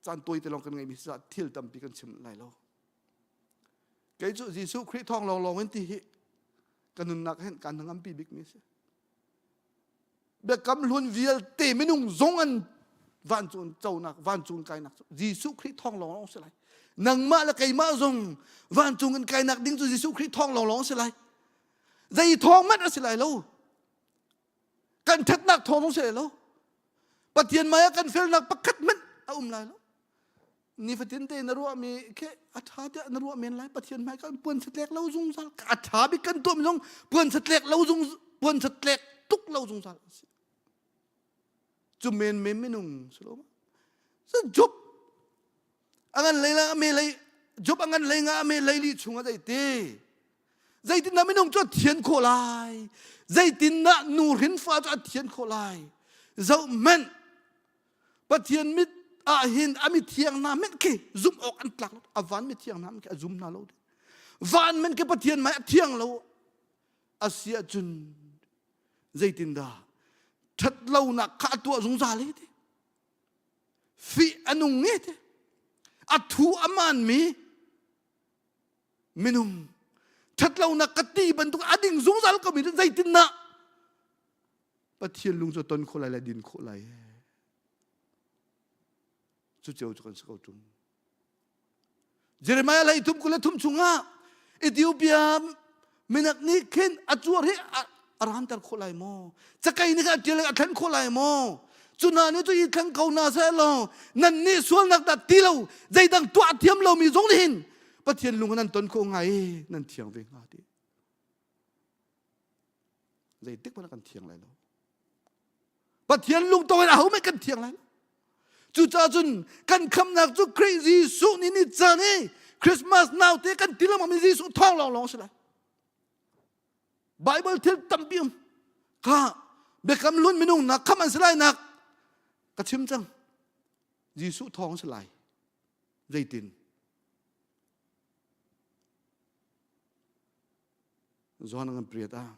Caan tawi te lawng kan ngeimi si thil tampi kan chim lai lo. Kei cu Jesuh Khrih thawng lawnglawng in ti hi ka nunnak hin kaan hnangampi bikmi a si. Biakam hlun vialte minung zong an vancung conak vancung kainak cu Jesuh Khrih thawng lawnglawng si lai. Nangmah le keimah zong vancung in kainak ding cu Jesuh Khrih thawng lawnglawng si lai. Zei thawng hmanh a si lai lo. Kan ṭhatnak thawng zong si lai lo. Pathian maya kan felnak pakhat hmanh a um lai lo. Nifatin te na ruahmi khi a ṭha tiah na ruah men lai Pathian hmai kan puan satlek lo zungzal a ṭha bik kan tuahmi zong puan satlek lo zung puan satlek tuk lo zungzal a si. Cu men men minung si lo ma? Job a ngan lei la a me lei Job a ngan lei nga a me lei li chung a zei te zeitindah minung cu a thian khawh lai zeitindah nu hrin fa cu a thian khawh lai zoh hmanh Pathian mit ah hin a mithiang hna hmenh khi zumh awk an tlak a van mithiang hna khi a zum hna lo van men khi Pathian mai a thiang lo a si ahcun zeitindah ṭhat lonak kha a tuah zungzal hi ti fih a nung nge te a thu a manmi minung ṭhatlonak ka ti bantuk a ding zungzal ko mi zeitindah Pathian lung cu ton khawh lai le din khawh lai cu ceu cu kan si ko ṭung Jeremiah lei thum kul le thum chungah Ethiopia minak nih khin a cuar hi a ranter khawh lai maw? Cakei nih khan a ṭial a thlen khawh lai maw? Cu hna nih cu i thleng ko hna seh law nan nih sualnak dah ti lo zeidang tuah thiam lomi zong nih hin Pathian lung nan ton khawh hnga i nan thiang ve hnga ti. Zeitik hmanh kan thiang lai lo. Pathian lungtong in ahohmanh kan thiang lai lo. Cucaah cun kan khamnak cu Khrih Jesuh nih ni caan i Christmas naute kan ti lengmang mi Jesuh thawng lawnglawng a si lai. Bible thil tampi um. Kha biakam hlun minung nak kham an si lai nak ka chim cang. Jesuh thawng si lai. Zeitin? Johan ngan priat ah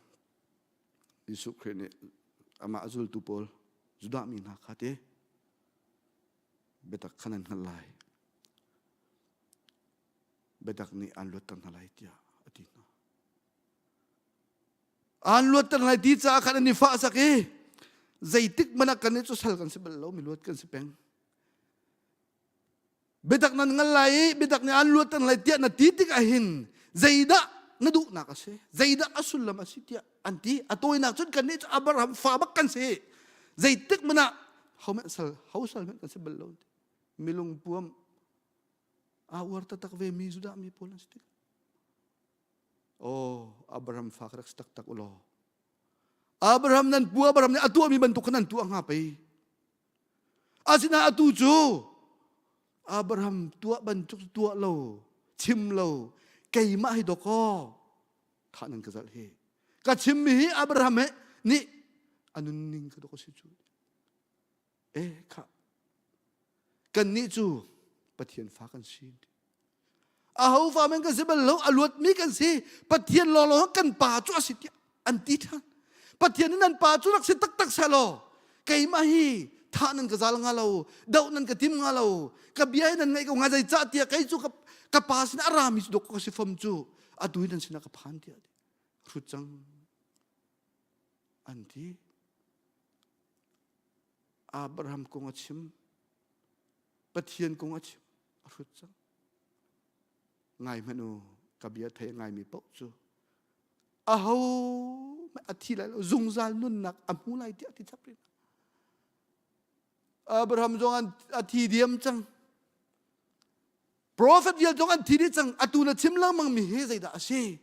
Jesuh Khrih nih amah a zultu pawl Judah mi hna kha te biatak kha nan hngalh lai. Biatak nih aan luatter hna lai tiah a ti hna. Aan luatter lai ti caah khan an i fah sak i zeitik hmanh ah kan nih cu sal kan si bal lo mi luat kan si peng. Biatak nan ngal lai i biatak nih aan luatter lai tiah na ti tik ahhin zeidah na duhnak a si zeidah a sullam a si tiah an ti a tawinak cun kannih cu Abraham fa bak kan si zeitik hmanh ah ho hmanh sal ho sal hmanh kan si bal lo milung puam aa uar taktak ve mi Judah mi pawl an si tik oh Abraham fa ka rak si taktak u law Abraham nan pu Abraham nih a tuahmi bantuk khan nan tuah hnga pei Asinain atu cu Abraham tuah bantuk tuah lo, chim lo, keimah hi dawkaw thah nan ka zalh hi. Ka chimmi hi Abraham he nih a nunning ka dawk a si cu. Eh kha kannih cu Pathian fa kan si. Aho fa men kan si bal lo, a luatmi kan si. Pathian lawnglawng kan pa cu a si tiah an ti ṭhan. Pathian nih nan pa cu rak si taktak seh law keimah hi thah nan ka zal hnga lo, doh nan ka tim hnga lo, ka bia hi nan ngaih ko hnga zeicah tiah kei cu ka, ka pa sinah a rami cu dawk ka si fom cu atu hi nan sinah ka phan tiah hrut cang an ti. Abraham kong a chim Pathian kong a chim a hrut cang ngai hmanh u ka bia thei ngaimi paoh cu aho a thi lai lo zungzal nunnak a hmu lai tiah ti chap rih Abraham zong an a thi diam cang prophet vial zong an thi dih cang atu na chim lengmang mi hi zeidah a si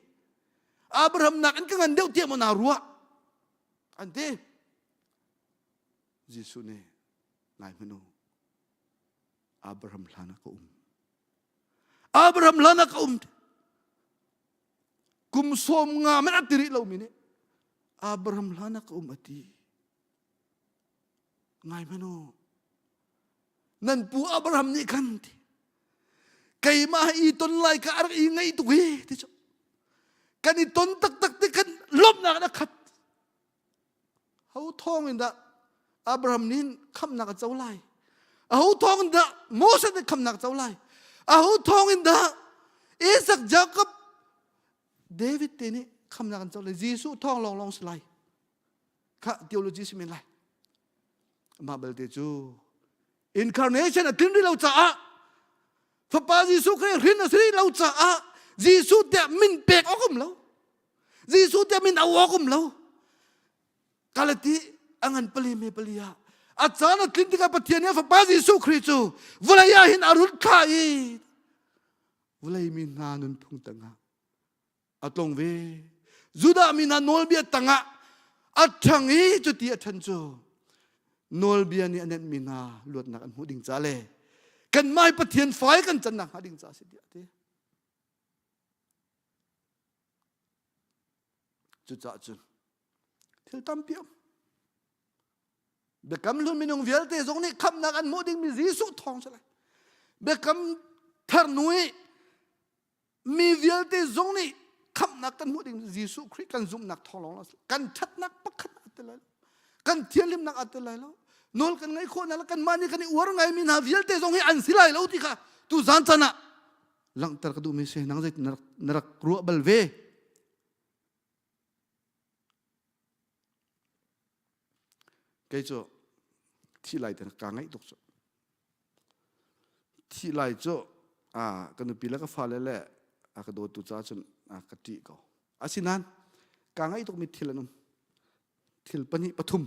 Abraham nak in ka ngan deuh tiah maw naa ruah an ti Jesuh nih ngai hmanh u Abraham hlan ah ka um Abraham hlan ah ka um kum sawm nga men a ti rih lomi nih Abraham hlan ah ka um a ti ngai hmanh u nan pu Abraham nih khan ti keimah i ton lai ka a rak i ngaih tuk hi ti cu kan i ton taktak ti kan lawmhnak in a khat Ho thawng in dah Abraham nih khamhnak a co lai? Aho thawng in dah Moses nih khamhnak a co lai? Aho thawng in dah Isaac, Jacob, David te nih khamhnak an co lai? Jesuh thawng lawnglawng si lai. Kha theology si men lai. Mah belte cu incarnation a tlin rih lo caah Fapa Jesuh Khrih hrin a si rih lo caah Jesuh tiah min pek awk um lo. Jesuh tiah min au awk um lo. Galati a ngan pali me pali ah. A caan a tlin tikah Pathian nih a Fapa Jesuh Khrih cu vawlei ah hin a run thlah i vawlei mi hna nunphung tangah a tlong ve. Judah mi hna nawlbia tangah a ṭhang i cuti a ṭhan cu nawlbia nih a nenhmi hna luatnak an hmuh ding ca le kanmah hi Pathian fai kan can nakhnga ding ca a si tiah a ti. Cucaah cun thil tampi um. Biakam hlun minung vialte zong nih khamhnak an hmuh dingmi Jesuh thawng si lai. Biakam thar nu i mi vialte zong nih khamhnak kan hmuh ding Jesuh Khrih kan zumhnak thawng lawng kan ṭhatnak pakhat a tel lai lo. Kan thianhlimnak a tel lai lo. Nawl kan ngaih khawh hna le kanmah nih kan i uar ngaimi hna vialte zong hi an si lai lo ti kha tu zan caan ah langhter ka duhmi si nang zeitin na rak ruah bal ve kei cu thi lai te ka ngaih tuk cu thi lai cu a ka nupi le ka fale le a ka dawtu ca cun a ka ṭih ko asinain ka ngaih tukmi thil an um thil pahnih pathum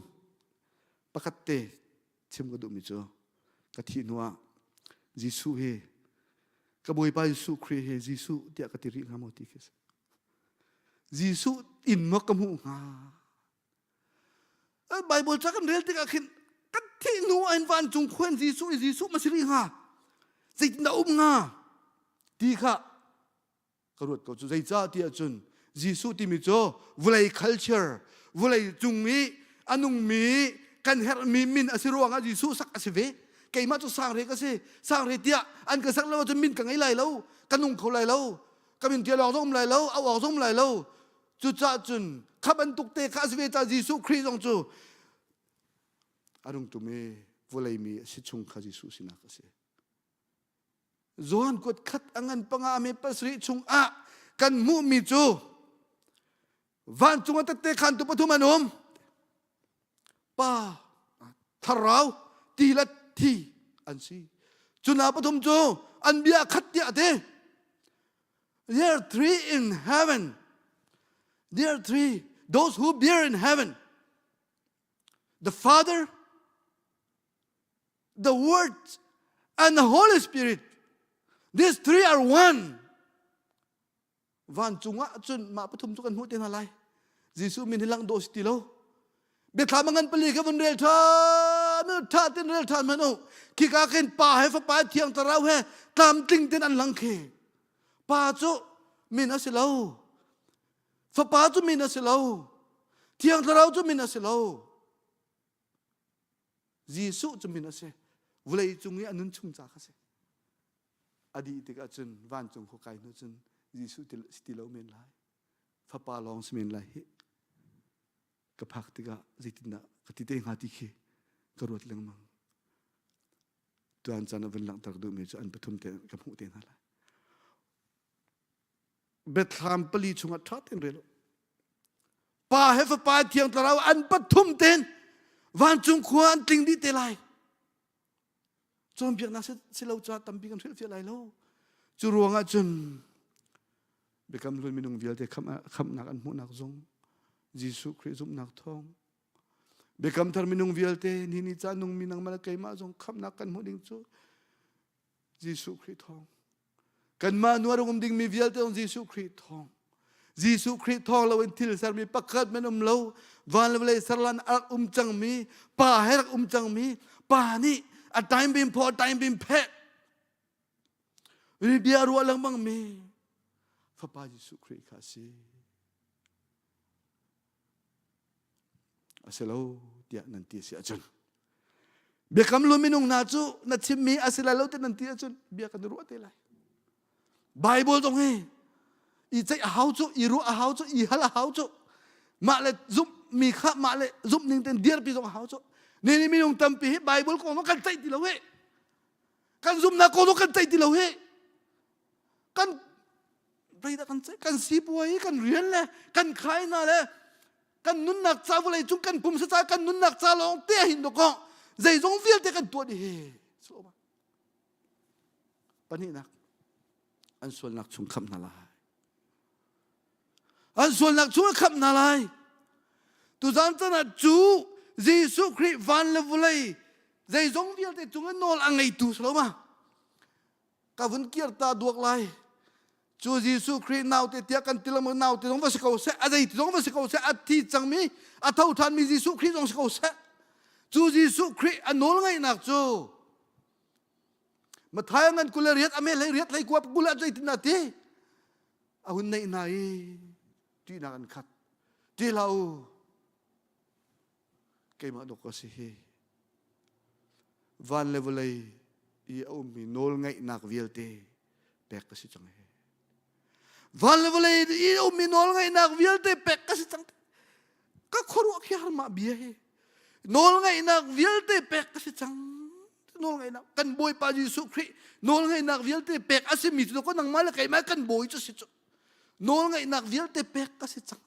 pakhat te chim ka duhmi cu ka thih hnuah Jesuh hi ka Bawipa Jesuh Khrih hi Jesuh tiah ka ti rih hnga maw ti khi si. Jesuh in maw ka hmuh hnga? Bible ca kan rel tikah khin kan thih hnu ah hin vancung khua in Jesuh i Jesuh ma si rih hnga? Zeitindah um hnga? Ti kha ka ruat ko cu zeicah ti ahcun Jesuh timi cu vawlei culture vawlei cung i a nungmi kan herhmi min a si ruangah Jesuh sak a si ve keimah cu sangre ka si sangre tiah an ka sak lo ahcun min ka ngei lai lo ka nung kho lai lo ka min tial awk zong um lai lo au awk zong um lai lo cucaah cun kha bantuk te kha a si ve ca Jesuh Khrih zong cu a nung tumi vawlei mi a si chung kha Jesuh sinak a si Johan kuat khat a ngan panga me pasarih chungah kan hmuhmi cu vancung a tette khantu pathum an um pa thlarau ti le thi an si cu hna pathum cu an bia khat tiah a ti there are three in heaven there are three those who bear in heaven the father the Word, and the Holy Spirit. These three are one. Vancung ah cun mah pathum cu kan hmuh te hna lai. Jesuh min hi lang dawh si ti lo. Biathlam a ngan pali kha vun rel ṭhan, ṭha ten rel ṭhan hmanh u. Khika khin Pa he Fapa he Thiang Thlarau he tlamtling ten an lang khi. Pa cu min a si lo. Fapa cu min a si lo. Thiang Thlarau cu min a si lo. Jesuh cu min a si. Vawlei cung i a nun chung ca kha si. A dih tikah cun vancung khua kai hnu cun Jesuh si ti lo men lai. Fapa lawng si men lai hi. Ka phak tikah zeitindah ka ti te hnga ti khi ka ruat lengmang. Tuan caan a vun langhter duhmi cu an pathum te ka hmuh te hna lai. Biathlam pali chungah ṭha tein rel u. Pa he Fapa Thiang Thlarau an pathum ten vancung khua an tling dih te lai. Cawnpiaknak si lo caah tampi kan hrilhfiah lai lo. Cu ruangah cun biakam hlun minung vialte khamhnak an hmuhnak zong Jesuh Khrih zumhnak thawng biakam thar minung vialte ni ni ca nungmi nangmah le keimah zong khamhnak kan hmuh ding cu Jesuh Khrih thawng Kanmah nu a rung um dingmi vialte zong Jesuh Khrih thawng. Jesuh Khrih thawng loin thil sermi pakhat men um lo. Van le vawlei serlan a rak um cangmi, pa he rak um cangmi, pa nih a time bim phaw, a time bim pheh. Ri bia ruah lengmang mi Fapa Jesuh Khrih kha a si. A si lo tiah nan ti si ahcun biakam lu minung hna cu na chimmi a si lai lo ti nan ti ahcun bia kan i ruah te lai Bible zong hi i ceih a hau cu i ruah a hau cu i hal a hau cu mah le zumh mi kha mah le zumh ning ten dirpi zong a hau cu ni ni minung tampi hi Bible kong zong kan ceih ti lo hi kan zumhnak kong zong kan ceih ti lo hi kan zeidah kan ceih kan sipuai kan rian le kan khai hna le kan nunnak ca vawlei cung kan pumsa ca kan nunnak ca lawng te hin dawkaw zeizong vialte kan tuah dih hi pahnihnak an sualnak chung khamh hna lai an sualnak chung a khamh hna lai tuzan chan ah cu Jesuh Khrih van le vawlei. Zeizong vialte cung in nawl a ngeitu si lo ma? Ka vun kir ta duak lai. Cu Jesuh Khrih naute tiah kan ti lengmang naute zong va si ko seh, a zeiti zong va si ko seh, a thi cangmi, a tho ṭhanmi Jesuh Khrih zong si ko seh. Cu Jesuh Khrih a nawl ngeihnak cu Matthai ngan kul le riat a me hlei riat hlei kua kul ah zeitin dah ti? A hun neih hna i ṭihnak an khat. Ṭih hlah u. Keimah dawk ka si hi. Van le vawlei i a ummi nawl ngeihnak vialte pek ka si cang hi. Van le vawlei i a ummi nawl ngeihnak vialte pek ka si cang. Ka khuaruah khi har mah bia hi. Nawl ngeihnak vialte pek ka si cang. Nawl ngeihnak kan Bawipa Jesuh Khrih nawl ngeihnak vialte pek a simi cu ko nangmah le keimah kan bawi cu si cu. Nawl ngeihnak vialte pek ka si cang.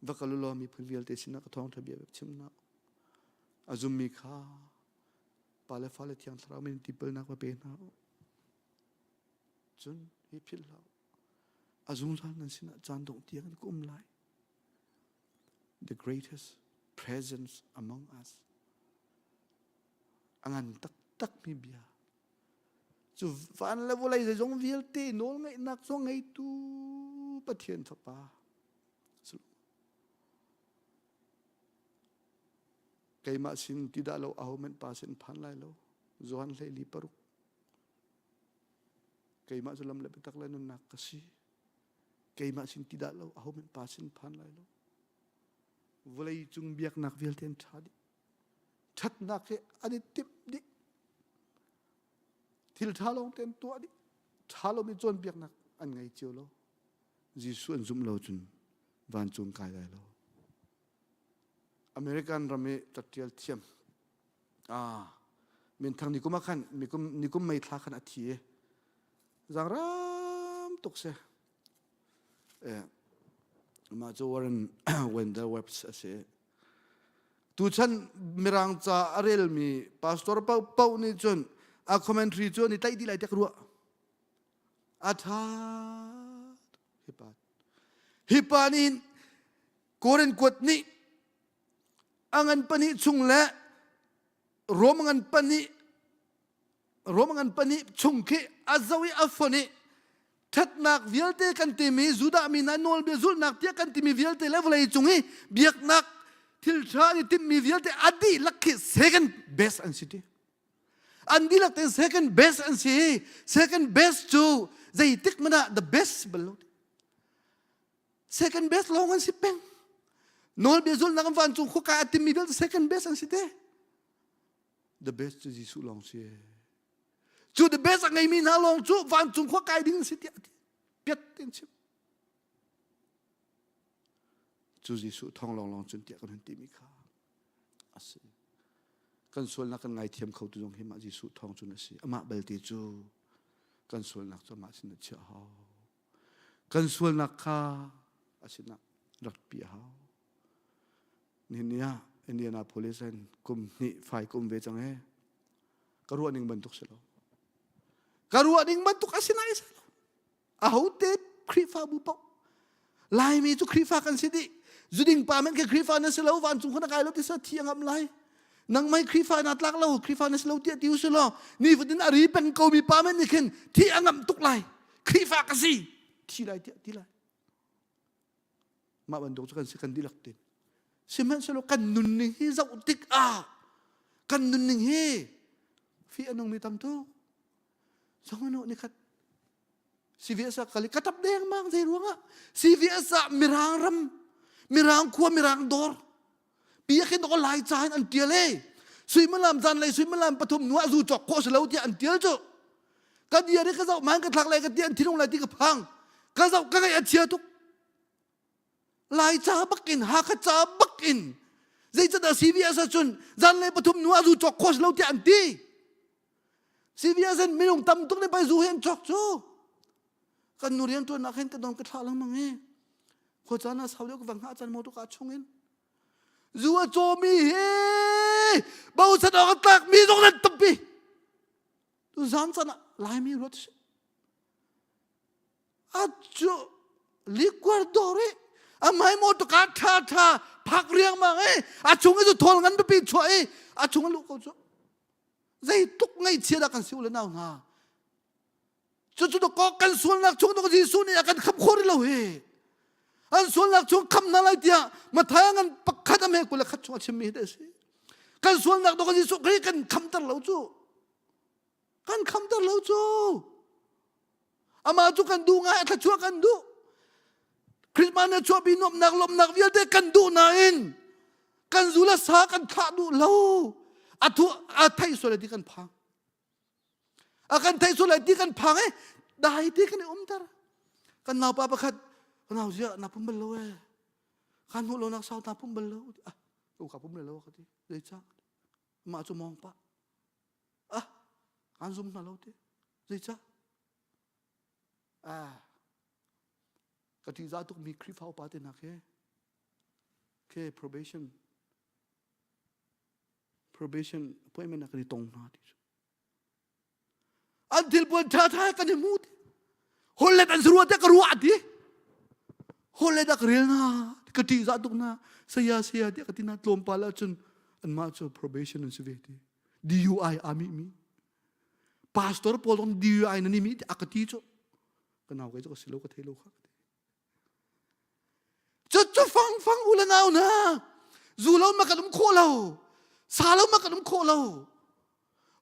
Va kal u law miphun vialte sinah ka thawngṭha bia chim hna. A zummi kha pa le fa le thiang thlarau min tipilnak va pe hna u. Cun hi philh hlah u. A zungzal nan sinah caan dongh tiang in ka um lai. The greatest presence among us. A ngan taktak mi bia. Cu van le vawlei zeizong vialte nawlngeihnak cu ngeitu Pathian Fapa. Keimah sin ti dah lo ahohmanh pa sin phan lai lo. Johan hleili paruk. Keimah cu lam le biatak le nunnak ka si. Keimah sin ti dah lo ahohmanh pa sin phan lai lo. Vawlei cung biaknak vialte an ṭha dih. Ṭhatnak hi an i timh dih. Thil ṭha lawng te an tuah dih. Ṭha lomi cawnpiaknak an ngei cio lo. Jesuh an zumh lo cun vancung kai lai lo. American ram i catial thiam ah minthang nikum ah khan nikum nikum mei thla khan a thi i zaangram tuk si eh mah cu Warren Wendell Webs a si tuchan mirang ca a relmi pastor paohpaoh nih cun a commentary cu an i tlaih dih lai tiah ka ruah a ṭha hi pa hi pa nih Korin kuat nih a ngan pahnih chung le Rom ngan pahnih Rom ngan pahnih chung khi a zo i a fon i ṭhatnak vialte kan timi Judah mi hna nawlbia zulhnak tiah kan timi vialte le vawlei cung i biaknak thil ṭha i timhmi vialte a dihlak khi second best an si ti. An dihlak tein second best an si. Second best cu zeitik hmanh ah the best bal lo. Second best lawng an si peng. Nawlbia zulhnak an vancung khuakai a timmi vialte second best an si te. The best cu Jesuh lawng si. Cu the best a ngeimi hna lawng cu vancung khua kai ding an si tiah piat tein chim. Cu Jesuh thawng lawng lawng cun tiah kan hun timi kha a si. Kan sualnak kan ngaithiam kho tu zong hi mah Jesuh thawng cun a si. Amah belte cu kan sualnak cu amah sin a chiah hau. Kan sualnak kha a sinah rak pi a hau. Nihin ni ah Indianapolis in kum hnih fai ka um ve cang ee. Ka ruah ning bantuk si lo. Ka ruah ning bantuk a si nai si lo. Ahote Khrihfabu paoh Laimi cu Khrihfa kan si dih. Zuding pa men ke Khrihfa na si lo vancung khuna kai lo ti sa thi a ngam lai. Nang mai Khrihfa na tlak lo Khrihfa na si lo tiah ti u si law nifatin a ri peng ko mi pa men nih khin thi a ngam tuk lai. Khrihfa ka si thi lai tiah ti lai. Mah bantuk cu kan si kan dihlak tin. Sihmanhsehlaw kan nunning hi zoh tik ah kan nunning hi fi a nungmi tam tuk. Zong ni khat CVS ah kal i ka tap dengmang zei ruangah CVS ah mirang ram mirang khua mirang dawr biakinn dawr lai ca in an tial e suimilam zan lei suimilam pathum nu ah zu cawk khawh si lo tiah an tial cu ka dir i ka zoh man ka thlak lai ka ti an thinung lai ti ka phang ka zoh ka ngaih a chia tuk lai ca bak in Hakha ca bak in zeicadah CVS ah cun zan lei pathum nu ah zu cawk khawh si lo tiah an ti CVS in minung tam tuk nih pei zu hi an cawk cu. Kan nu rian ṭuannak hin ka don ka thlah lengmang i khua caan ah sau deuh ka va hngah caan motor ka chung in zu a cawmi hi bochan awk a tlakmi zong nan tampi. Tu zan caan ah Laimi ruat si. A cu liquor dawr i a mai motor ka ṭha ṭha. phak riangmang i a chung i cu thawl ngan pipi chuah i a chung a luh ko cu. Zeitluk ngaihchia dah kan si u le nau hna. Cucu dawkaw kan sualnak chung dawkaw Jesuh nih a kan khamh khawh rih lo hi. An sualnak chung kham hna lai tiah Matthai ngan pakhat a me 21 chung a chimmi hi te a si. Kan sualnak dawkaw Jesuh Khrih kan khamter lo cu. Kan khamter lo cu. Amah cu kan duh ngai, a thluachuah kan duh. Christmas na chuahpi nuamhnak lawmhnak vialte kan duh nain kan zu le sa kan thlah duh lo. A thu a theih sual ti kan phang. A kan theih sual ti kan phang e dai ti kan i umter. Kan naupa pakhat nau zia na pum bal lo e. Kan hmuh lo nak sau ta pum bal lo. Ah, tu ka pum lo ka ti. Zeicah? Mah cu mong pa. Ah, kan zum hna lo ti. Zeicah? Ah, ka ṭihzah tukmi Khrihfa upa te hna khi khi probation probation appointment ah kan i tong hna ti cu. An thilpuan ṭhaṭha kan i hmu ti. Hollet an si rua tiah ka ruah ti. Hollet ah ka rel na ka ṭihzah tuk na saya saya tiah ka ti na tlawmpal ahcun anmah cu probation an si ve ti. DUI aa mih mi. Pastor pawl zong DUI na ni mi a ka ti cu ka nau kei cu ka si lo ka thei lo kha ka ti. Cu cu fang fang u le nau na zu lo ma kan um khawh lo sa lo ma kan um khawh lo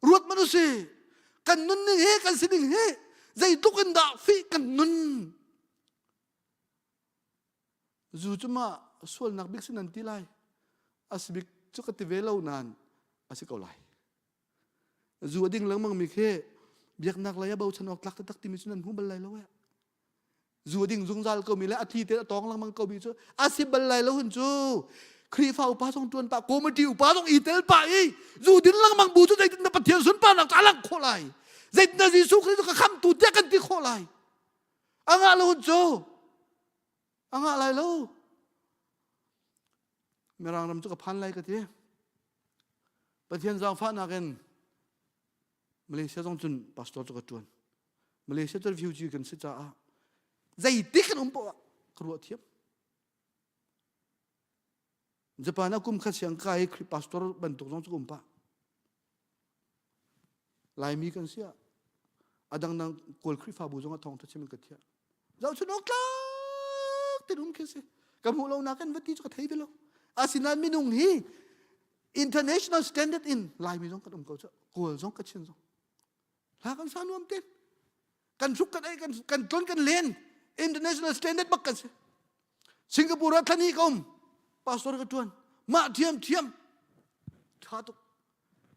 ruat man usi kan nun ning he kan si ning he zeitluk in dah fi kan nun zu cu ma sualnak bik sin an ti lai asibik cu ka ti ve lo nan asi ko lai Zu a ding lengmang mi khi biaknak lei a bochan awk tlak taktak timi cu nan hmu bal lai lo eh. Zu a ding zungzal ko mi le a thi te a tawng lengmang ko mi cu a si bal lai lo hun cu. Khrihfa upa zong tuan pah, committee upa zong i tel pah i zu din lengmang bu cu zeitin na Pathian sunparnak cu a lang khawh lai. Zeitin na Jesuh Khrih cu ka khamtu tiah kan ti khawh lai. A ngah lo hun cu. A ngah lai lo. Mirang ram cu ka phan lai ka ti. Pathian zaangfahnak in Malaysia zong cun pastor cu ka ṭuan. Malaysia cu refugee kan si caah zeitik kan um poah ah ka ruah thiam. Japan ah kum khat siang kai pastor bantuk zong cu ka um pah. Laimi kan si ah a dangdang Kawl Khrihfabu zong ah thawngṭha chim in ka thiah. Zohchun awk tlak tin um khi si. Ka hmuh lo nak in va ti cu ka thei ti lo. Asinain minung hi international standard in Laimi zong kan um ko cu. Kawl zong Kachin zong. Hla kan sa nuam tin. Kan hruk kan ei kan kan tlon kan len international standard bak kan si. Singapore ah thlani ka um. Pastor ka tuan. Mah thiam thiam. Tha tuk.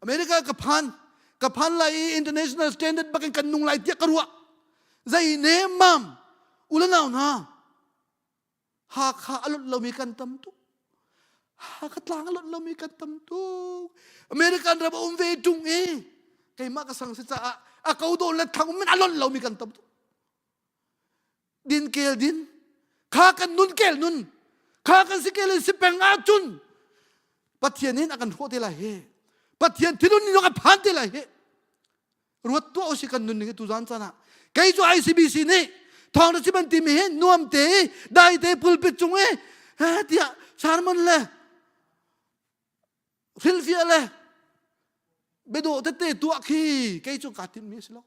America ka phan ka phan lai i international standard bakin kan nung lai tiah ka ruah zei ne mam ulanau hna Hakha a lot lomi kan tam tuk Hakha tlang a lot lomi kan tam tuk American ram a um ve tung i keimah ka sang si caah a ko do le thang um in a lot lomi kan tam tuk din kel din kha kan nun kel nun kha kan si kel in si peng ahcun Pathian in a kan hrawh te lai hi Pathian thinun in a phan te lai hi ruat tuah usi kan nun ning tu zan chan ah kei cu ICBC nih thawng na chim an timi hi nuam te i dai te pulpit cung i tiah sermon le hrilhfiah le biadawh tete tuah khi kei cu kaa timmi a si lo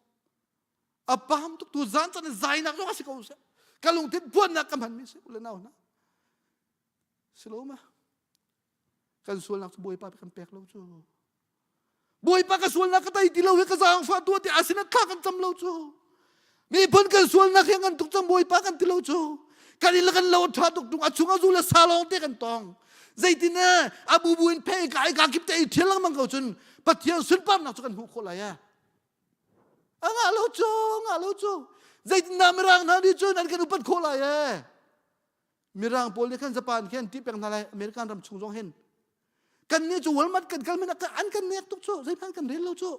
a pam tuk tu zan chan zainak zong a si ko seh ka lungthin puannak ka hmanmi si ule nau hna si lo ma kan sualnak cu bawipa kan pek lo cu bawipa ka sualnak ka tei ti lo hi ka zaangfah tuah ti asina thla kan cam lo cu miphun kan sualnak hi ngan tuk cang bawipa kan ti lo cu kan in le kan lo tha tuk tung a chung a zu le sa lawng te kan tong zeitin eh a bubu in phe ka ka kip te i thial lengmang ko cun pathian sunparnak cu kan hmuh khawh lai eh A ngah lo cu, ngah lo cu. Zeitindah Mirang hna nih cun an kan upat khawh lai ee? Mirang pawl nih khan Japan khi an ṭih peng hna lai, American ram chung zong hin. Kan nih cu Walmart kan kal men an kan nek tuk cu, zeihmanh kan rel lo cu.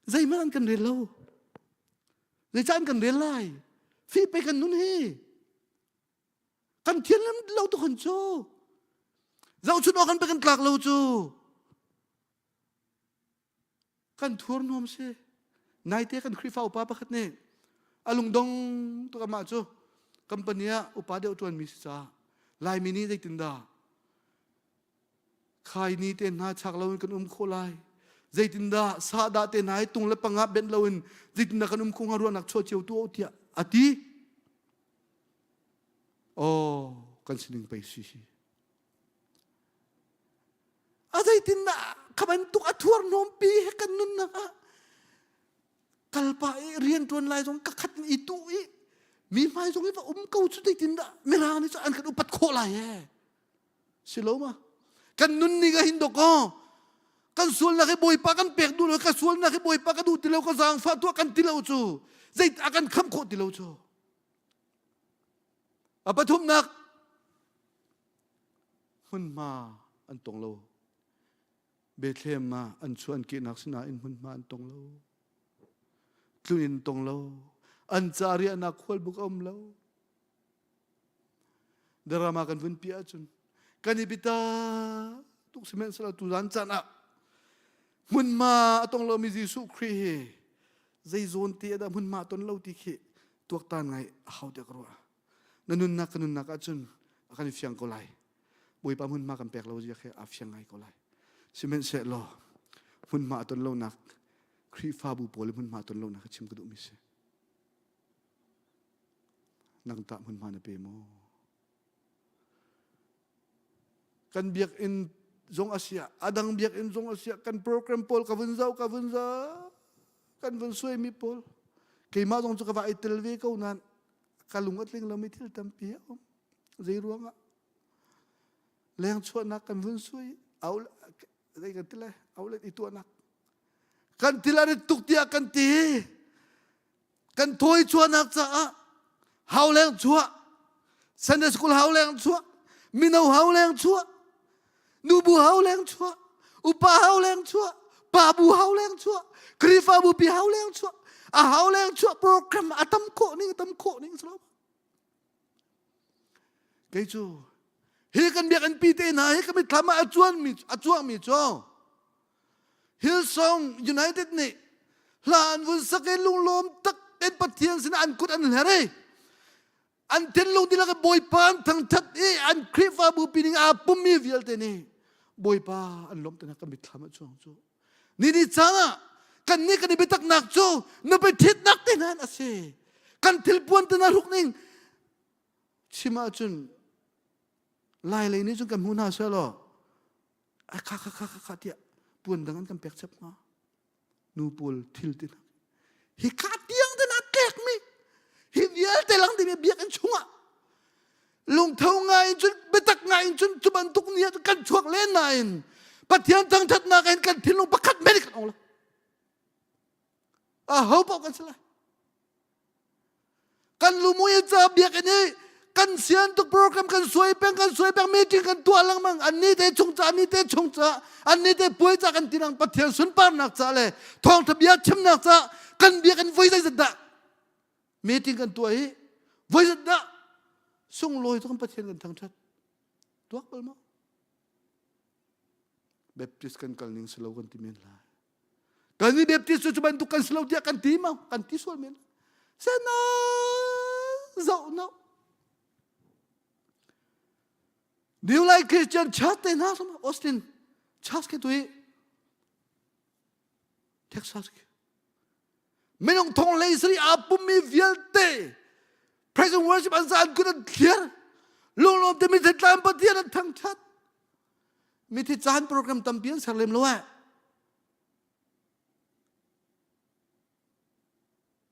Zeihmanh an kan rel lo. Zeicah an kan rel lai? Fi pe kan nun hi. Kan thian lo tuk hun cu. Zohchun awk kan pe kan tlak lo cu. Kan thur nuam si. Naite kan Khrihfa upa pakhat nih a lungdong tuk amah cu company ah upa deuh ṭuanmi si caah. Laimi nih zeitindah khaini te hna chak loin kan um khawh lai? Zeitindah sahdah te hna hi tung le panga benh loin zeitindah kan um khawh hnga ruahnak chuah cio tu tiah a ti. Oh, kan sining pei si hi. A zeitindah kha bantuk a thuar hnawmpi he kan nunnak ah kalpa i rian ṭuan lai zong ka khat in i tu i mi hmai zong i va um ko cu zeitindah mirang nih cun an kan upat khawh lai he si lo ma kan nun ning ah hin dok aw kan sualnak hi bawipa kan pek duh lo ka sualnak hi bawipa ka duh ti lo ka zaangfah tuah kan ti lo cu zei a kan kham khawh ti lo cu a pathumnak hmunhma an tong lo Bethlehem ah an chuah an kehnak sinain hmunhma an tong lo. Tlun tong lo. An ca riahnak khualbuk a um lo. Drama kan vun piah ahcun kan i bita tuk sihmanhsehlaw tuzan caan ah hmunhma a tong lomi Jesuh Khrih hi zei zawn te dah hmunhma ton lo ti khi tuaktan ngai a hau tiah ka ruah. Na nunnak ka nunnak ahcun a kan i fiang ko lai. Bawipa hmunhma kan pek lo zia khi aa fiang ngai ko lai. Sihmanhsehlaw hmunhma a ton lonak Khrihfabu pawl hmunhma ton lonak chim ka duhmi si. Nang tah hmunhma na pe maw? Kan biakinn zong a siah, a dang biakinn zong a siah, kan program pawl ka vun zoh, ka vun zoh, kan vun suaimi pawl. Keimah zong cu ka va i tel ve ko nain ka lung a tling lomi thil tampi a um. Zei ruangah? Leng chuahnak kan vun sui, au zei kan ti lai, aulet i tuahnak. Kan thil an i tuk tiah kan ti. Kan thawi chuahnak caah hau leng chuah, Sunday school hau leng chuah, mino hau leng chuah, nubu hau leng chuah, upa hau leng chuah, pa bu hau leng chuah, Khrihfabu pi hau leng chuah, a hau leng chuah program a tam khawh ning a tam khawh ning Kei cu hi kan biakinn pi te hna hi ka mitthlam ah a cuanmi a cuangmi cu Hillsong United nih hla an vun sak i lunglawm tak in Pathian sinah an kut an hler i an thinlung dihlak i Bawipa an thangthat i an Khrihfabu pi ning aa pummi vialte nih Bawipa an lawmh te ka mitthlam ah cuang cu Ni ni caan ah kan nih kan i biataknak cu nupi ṭhitnak te hna a si. Kan thilpuan te hna hruk ning chim ahcun lai lei nih cun kan hmu hna seh law a kha kha kha kha tiah puan dang an kan pek chap hnga. Nu pawl thil te hna. Hi kha tiang te na tlekmi hi vialte lang dimi biakinn chungah lungtho ngai in cun biatak ngai in cun cu bantuk ni ah kan chuak len nain Pathian thangthatnak in kan thinlung pakhat men kan ong lo a ho paoh kan si lai kan lumui ca biakinn i kan sian tuk program kan suai peng kan suai peng meeting kan tuah lengmang an ni te chung ca ni te chung ca an ni te puai ca kan tinang Pathian sunparnak ca le thawngtha bia chimnak ca kan biakinn voi zeizat dah meeting kan tuah i voi zat dah sunglawi cu kan Pathian kan thangṭhat tuak bal maw Baptist kan kal ning si lo kan ti men lai kan i Baptist cu cu bantuk kan si lo tiah kan ti ma kan ti sual men sena zoh no New Life Christian Church te hna Austin Church ke tu i Texas Minung thong hlei sari aa pummi vialte praise and worship an sa an kut an thliar lunglawm te mithi tlam Pathian an thangthat mithi caan program tampi an ser lem lo eh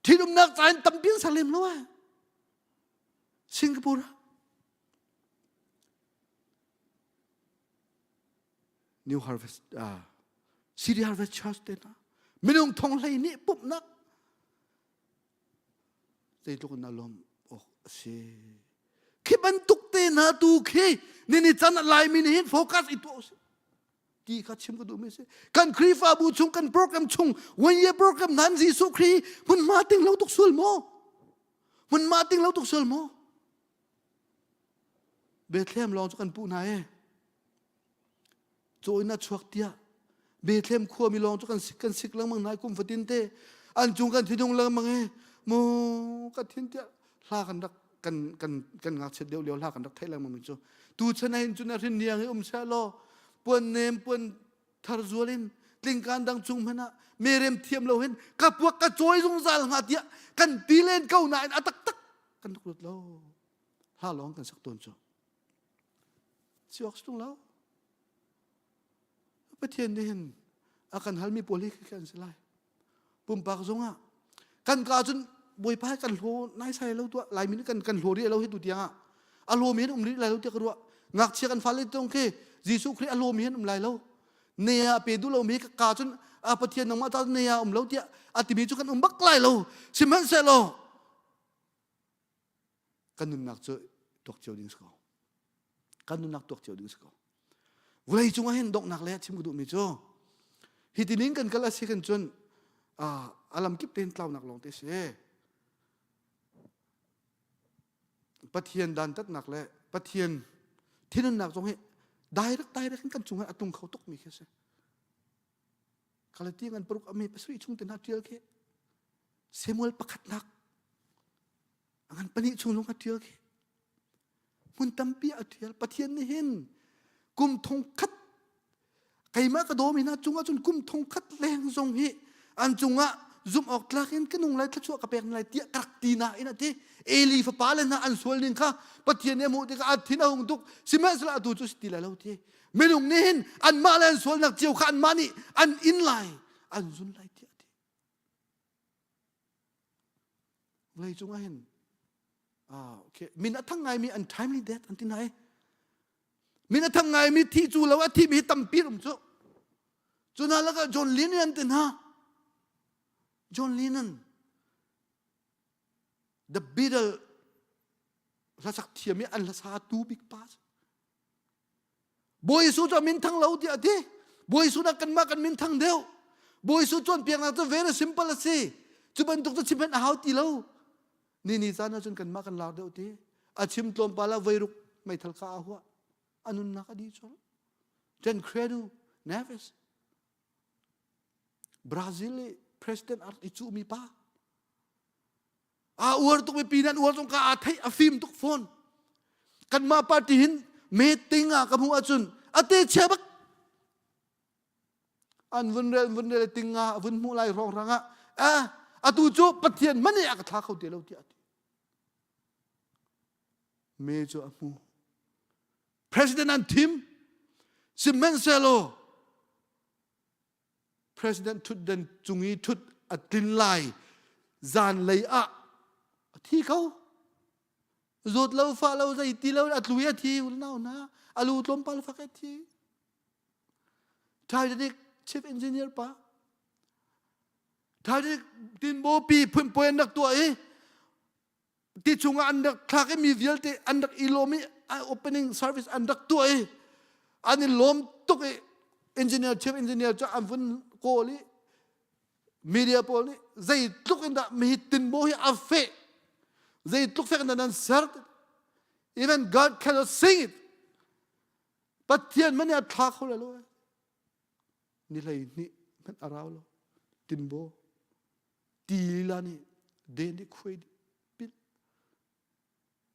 thinumnak caan tampi an ser lem lo eh Singapore New Harvest uh, City Harvest Church te hna minung thong hlei nih pumhnak zeitluk in alom awk a si khi bantuk te hna tu khi nini can laimi nih hin focus i tuah usih ti kha chim ka duhmi si kan Khrihfabu chung kan program chung one year program nan Jesuh Khrih hmunhma ting lo tuk sual maw hmunhma ting lo tuk sual maw Bethlehem lawng cu kan puh hna e Caw in a chuak tiah Bethlehem khuami lawng cu kan sik kan sik lengmang hna kum fatin te an cung kan thinung lengmang e mu ka thin tiah hla kan rak kan kan kan ngakchiat deuh lio hla kan rak theih lengmang mi cu tu chan ah hin cun a hrin niang i um seh law puan nem puan thar zual in tlingkan dang cung hmanh ah merem thiam lo hin ka puak ka cawi zungzal hnga tiah kan ti len ko nain a taktak kan rak lut lo hla lawng kan sak tawn cu si awk si lo Pathian nih hin a kan halmi pawl hi khi an si lai pumpak zongah kan ka cun bawipa kan hlaw naisai lo tuah laimi nih kan kan hlaw rih lo hi tu tiang ah a hlawmi hin um rih lai lo tiah ka ruah ngakchia kan fale tong khi Jesuh Khrih a hlawmi hin um lai lo ne ah pe duh lomi ka cun a Pathian nangmah ta ne ah um lo tiah a timi cu kan um bak lai lo sihmanhsehlaw kan nunnak cu tuak cio ding si ko kan nunnak tuak cio ding si ko vawlei cungah hin donghnak le chim ka duhmi cu hi tining kan kal a si kan cun a lam kip tein tlaunak lawng te si Pathian dantatnak le Pathian thinunnak zong hi direct direct in kan cungah a tung kho tuk mi khi si Galati ngan paruk ame pasarih chung te hna tial khi Samuel pakhatnak ngan pahnih chung zong a tial khi hmun tampi a ṭial Pathian nih hin kum thong khat keimah ka dawmi hna cungah cun kum thong khat leng zong hi an cungah zumh awk tlak in ka nung lai thluachuah ka pek lai tiah ka rak ti nain a ti Eli fapa le hna an sual ning kha Pathian nih a hmuh tikah a thin a hung tuk sihmanhsehlaw atu cu si ti lai lo ti minung nih hin anmah le an sualnak cio kha anmah nih an in lai an zun lai tiah a ti vawlei cungah hin Ah, okay. Min a thang ngaimi untimely death an ti hna i min a thang ngaimi thi cu lo a thimi hi tampi um cu. Cu hna lakah John Lennon ti hna. John Lennon The Beatles hlasak thiam i an hlasa tu bik pa Bawi Jesuh cu a min thang lo tiah a ti. Bawi Jesuh nak kanmah kan min thang deuh. Bawi Jesuh cawnpiaknak cu very simple a si. Cu bantuk cu chim a hau ti lo. Ni ni caan ahcun kanmah kan lar deuh ti. A chim tlawmpal ah voiruk meithal kha a huah. A nunnak a dih colh. Tancredo Neves. Brazil i president a rak i cuhmi pa. Aa uar tuk mipi nan uar zong ka aa theih a fim tuk fawn. Kanmah party hin meeting ah ka hmuh ahcun a te chia bak. An vun rel vun rel ting ah vun hmuh lai hrawng hrang ah eh atu cu Pathian mani a ka thla kho te lo tiah a ti. Me cu a hmu. President an thim. Sihmanhsehlaw President thutden cung i thut a tlin lai zanlei ah a thi ko zawt lo fa lo zei ti lo a tlu i a thi nau na a lu tlawmpal fak a thi Titanic chief engineer pa Titanic tinbo pi phunpoi an rak tuah i ti chungah an rak thlak i mi vialte an rak i lawm i opening service an rak tuah i an i lawm tuk i engineer chief engineer cu an vun kawl i media pawl nih zeitluk in dah mihi tinbo hi a feh zeitluk fek in dah nan ser even God cannot sing it Pathian man a thla kho lo ni hlei hnih hmanh a rau lo tinbo Ti lila nih den i khuai dih pil.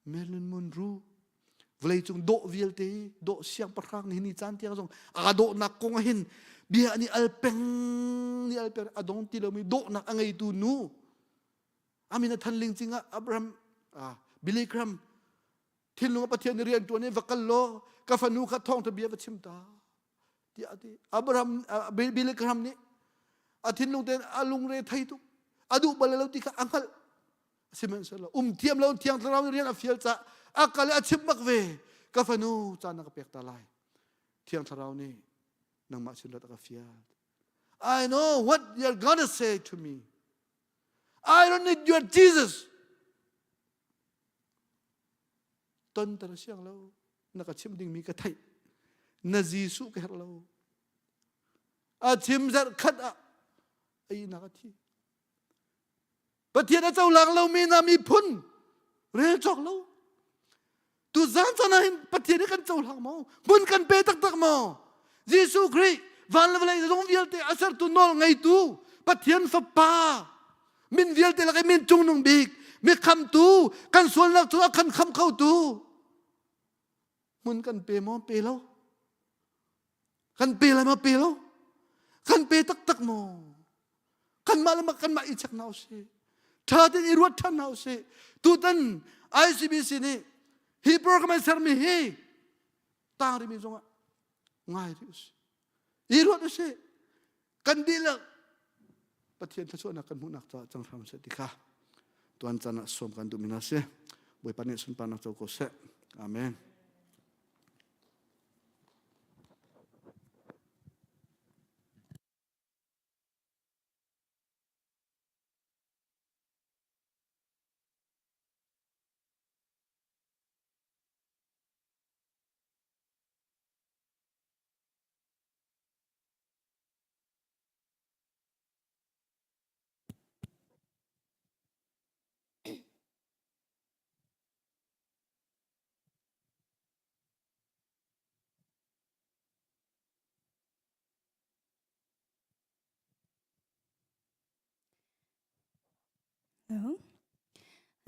Marilyn Monroe vawleicung dawh vialte hi dawh siangpahrang ni ni caan tiang zong aa dawhnak kong ah hin bia nih al peng ni al peng a dong ti lomi dawhnak a ngeitu nu amin a than ling cing ah Abraham ah Billy Graham thinlung a Pathian nih rian ṭuan i va kal law ka fanu kha thawngṭha bia va chim ta tiah a ti Abraham Billy Graham nih a thinlung tein a lungre thei tuk a duh bal lo ti kha a hngalh sihmanhsehlaw um thiam lo thiang thlarau nih rian a fial caah a kal i a chim bak ve ka fanu caan na ka pek ta lai thiang thlarau nih nangmah sin rat a ka fial I know what you're gonna say to me I don't need your Jesus Tonter siang lo na ka chimh dingmi ka theih na Jesuh ka herh lo a chim zarh khat ah a ihnak a thi Pathian a cohlang lomi na miphun rel cawk lo tu zan caan ah hin Pathian hi kan cohlang maw hmun kan pe taktak maw Jesuh Khrih van le vawlei zong vialte a sertu nawl ngeitu Pathian fapa min vialte lak i min cungnung bik. Mi khamtu, kan sualnak cu a kan kham khotu. Hmun kan pe maw? Pe lo. Kan pe lai maw? Pe lo. Kan pe taktak maw? Kanmah le kanmah i check hna usih. Ṭha tein i ruat ṭhan hna usih. Tutan ICBC nih hi program an sermi hi tang rimi zongah ngai rih usih. I ruat usih. Kan dihlak Pathian thluachuahnak kan hmuhnak caah cang hram seh ti kha tuan caan ah sawm kan duhmi hna si. Bawipa nih sunparnak co ko seh. Amen.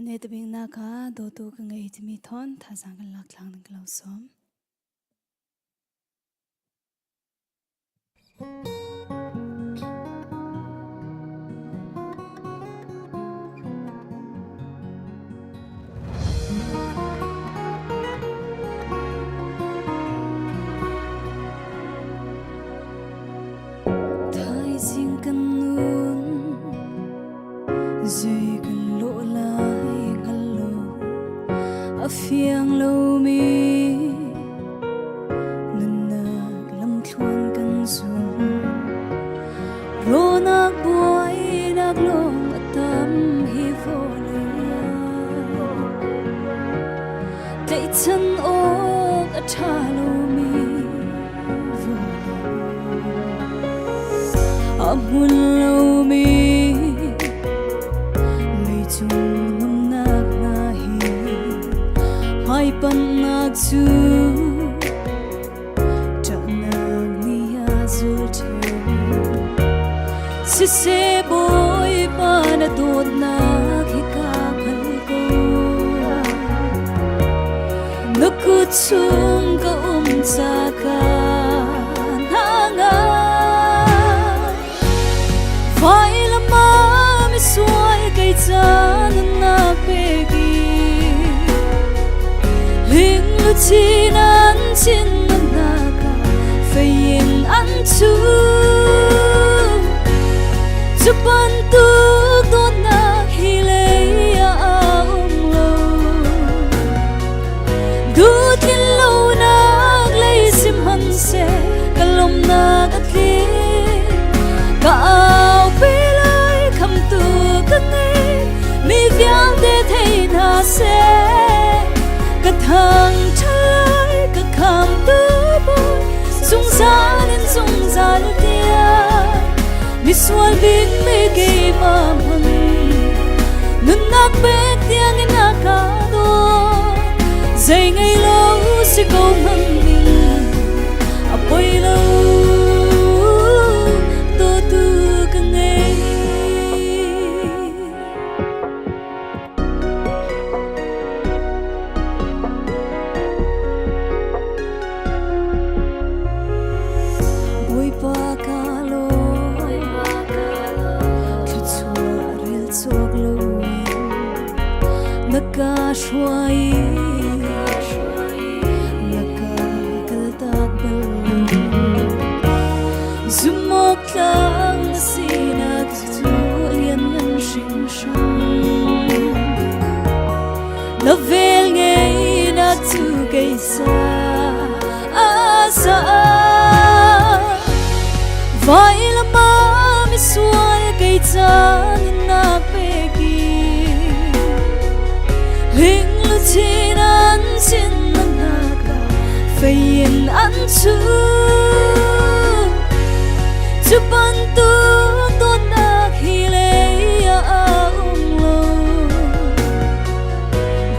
Ne tabing na ka dawtu ka ngei timi thon thazang kan lak thlang ka lo som. Thaizing kan nun zei kan lawh lai hngal lo a fiang lomi nunnak lamthluan kan zum rawnak buainak lawng a tam hi vawlei ah tlaihchan awk a ṭha lomi a hmun lomi leicung nunnak hna hi hmaipannak cu ṭahnak nih a zul ṭheu siseh Bawipa na dawtnak hi ka hngal ko Na kut chung ka um ca ka hna ngai Vailam ah misual kei ca nunnak pek i Ling luchin an chin nak ah fei in an chu Cu bantuk dawtnak hi lei ah a um lo Duhtlin lonak lei sihmanhseh ka lawmhnak a tling. Ka aupi lai khamtu ka ngei, mi vialte thei hna seh. Ka thangṭhat lai ka khamtu Bawi, zungzal in zungzal tiang. Misual bik mi keimah hmang, nunnak pek tiangin a ka dawt. Zei ngei lo si ko hmang ning, a poi lo dawtu ka ngei. Bawipa ka lawm, thluachuah rel cawk loin na ka hruai na ka kaltak bal lo. Zumhawk tlak na sinak cu lianngan hringhran. Na vel ngeinak cu kei sa a sa. Vailam ah misual kei ca nunnak pek i Ling luchin an chin nak ah fei in an chu. Cu bantuk dawtnak hi lei ah a um lo.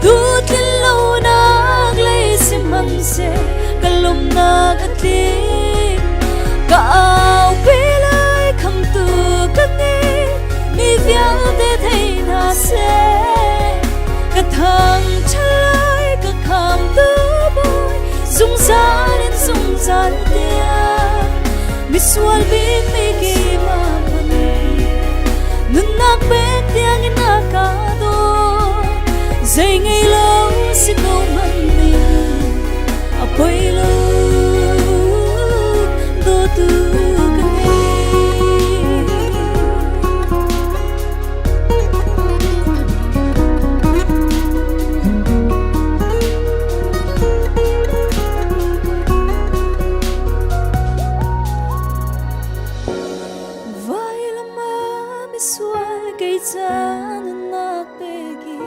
Duhtlin lonak lei sihmanhseh ka lawmhnak a tling. Ka aupi lai khamtu ka ngei, mi vialte thei hna seh. Misual bik mi keimah hmanh nunnak pek tiangin a ka dawt. Zei ngei lo si ko hmanh ning a poi lo dawtu ka ngei. Vailam ah misual kei ca nunnak pek i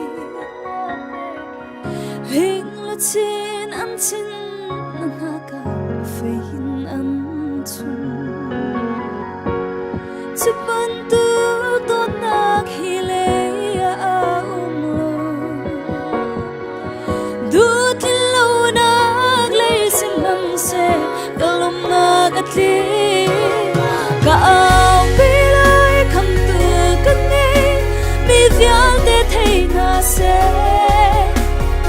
Hing luchin an chin na hna fei in an chung. Cu bantuk dawtnak hi lei ah a um lo. Duhtlin-lonak lei sihmanhseh ka lawmhnak a tling. Ka aupi lai khamtu ka ngei, mi vialte thei hna seh.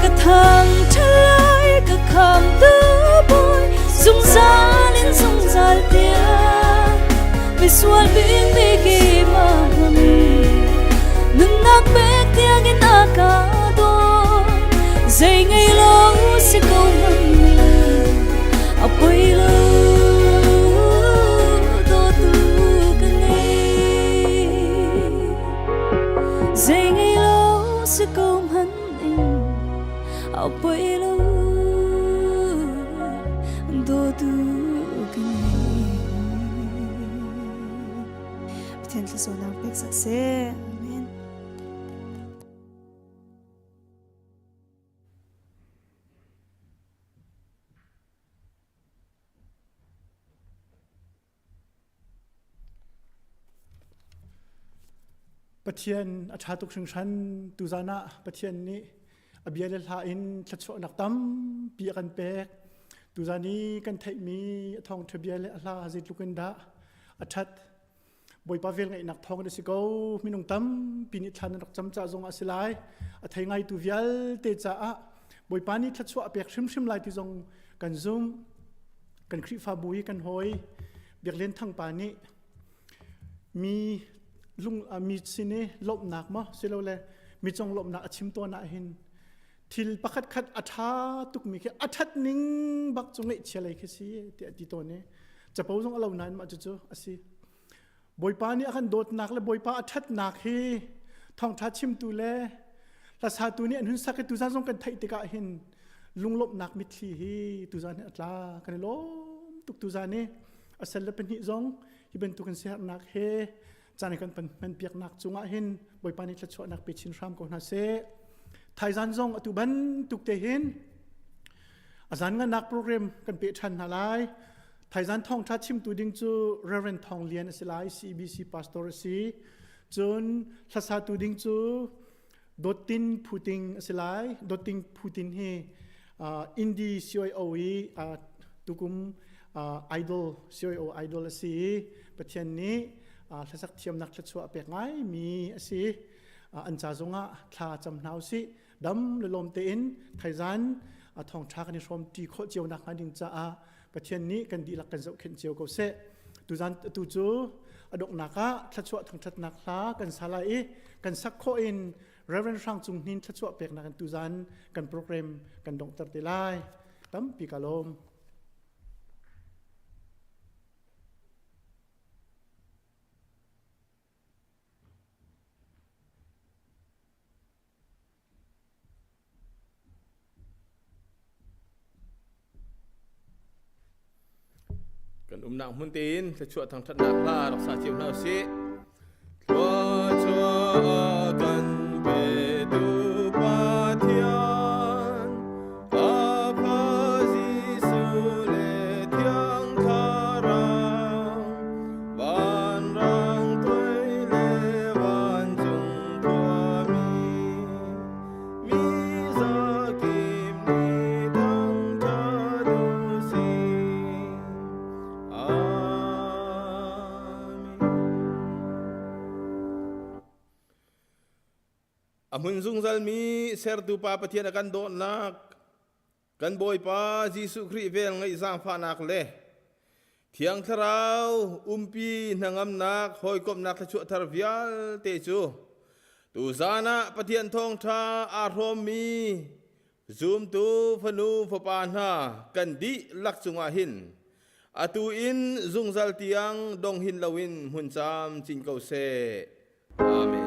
Ka thangṭhat lai ka khamtu Bawi, zungzal in zungzal tiang. Misual bikmi keimah hmang, nunnak pek tiangin a ka dawt. Zei ngei lo si ko hmanh a poi lo dawtu ka ngei. Zei ngei lo si ko hmanh in a poi lo dawtu ka ngei. Pathian thlacawnnak pek sak seh. Amen. Pathian a ṭha tuk hringhran tuzan ah Pathian nih a bia le hla in thluachuahnak tampi a kan pek. Tuzan i kan theihmi a thawngṭha bia le a hla zeitluk in dah a ṭhat. Bawipa velngeihnak thawng in a si ko. Minung tampi nih thlan an rak cam ca zong ah a si lai. A thei ngaitu vialte caah Bawipa nih thluachuah a pek hrimhrim lai ti zong kan zumh. Kan Khrihfabu i kan hawi Biak Lian Thang pa nih mi lung mi sin i lawmhnak maw silole mi cung lawmhnak a chim tawn ah hin thil pakhat khat a ṭha tukmi khi a ṭhat ning bak cu ngaihchia lei khi si tiah a ti tawn i capo zong a lo nain mah cucu a si. Bawipa nih a kan dawtnak le Bawipa a ṭhatnak hi thawngṭha chimtu le hlasatu nih an hun sak i tuzan zong kan theih tikah hin lunglawmhnak mitthli hi tuzan hi a tla kan i lawm tuk tuzan hi a sel le pahnih zong hi bantukin siaherhnak he caan kan hman piaknak cungah hin Bawipa nih thluachuahnak pe chin hram ko hna seh. Thaizan zong atu bantuk te hin a zan ngannak program kan pe ṭhan hna lai. Thaizan thawngṭha chimtu ding cu Reverend Thawng Lian a si lai, CBC pastor a si. Cun hlasatu ding cu Dawtin Phuting a si lai. Dawtin Phutin hi Indie CIO i tukum idol CIO idol a si i Pathian nih hlasak thiamnak thluachuah a pek ngaimi a si. An ca zongah thla cam hna usih. Dam le lawm tein thaizan thawngṭha kan i hrawm ṭi khawh cio nakhnga ding caah Pathian nih kan dihlak kan zohkhenh cio ko seh. Tuzan tu cu a donghnak ah thluachuah thangṭhatnak hla kan sa lai i kan sak khawh in Reverend Hrang Cung Hnin thluachuah peknak in tuzan kan program kan donghter te lai. Tampi ka lawm. Kan umnak hmun tein thluachuah thangṭhatnak hla rak sa cio hna usih. Thluachuah kan petu Pathian, Apa Jesuh le Thiang Thlarau, vanrang tuai le vancung khuami, mi zakip nih thangṭhat u sih. Amen. A hmun zungzalmi sertu Pa Pathian a kan dawtnak, kan Bawipa Jesuh Khrih vel ngaih zaangfahnak le Thiang Thlarau umpi hnangamnak hawikomhnak thluachuah thar vialte cu tuzaan ah Pathian thawngṭha aa hrawmmi zumtu fanu fapa hna kan dihlak cungah hin atu in zungzal tiang dong hin loin hmun camcin ko seh. Amen.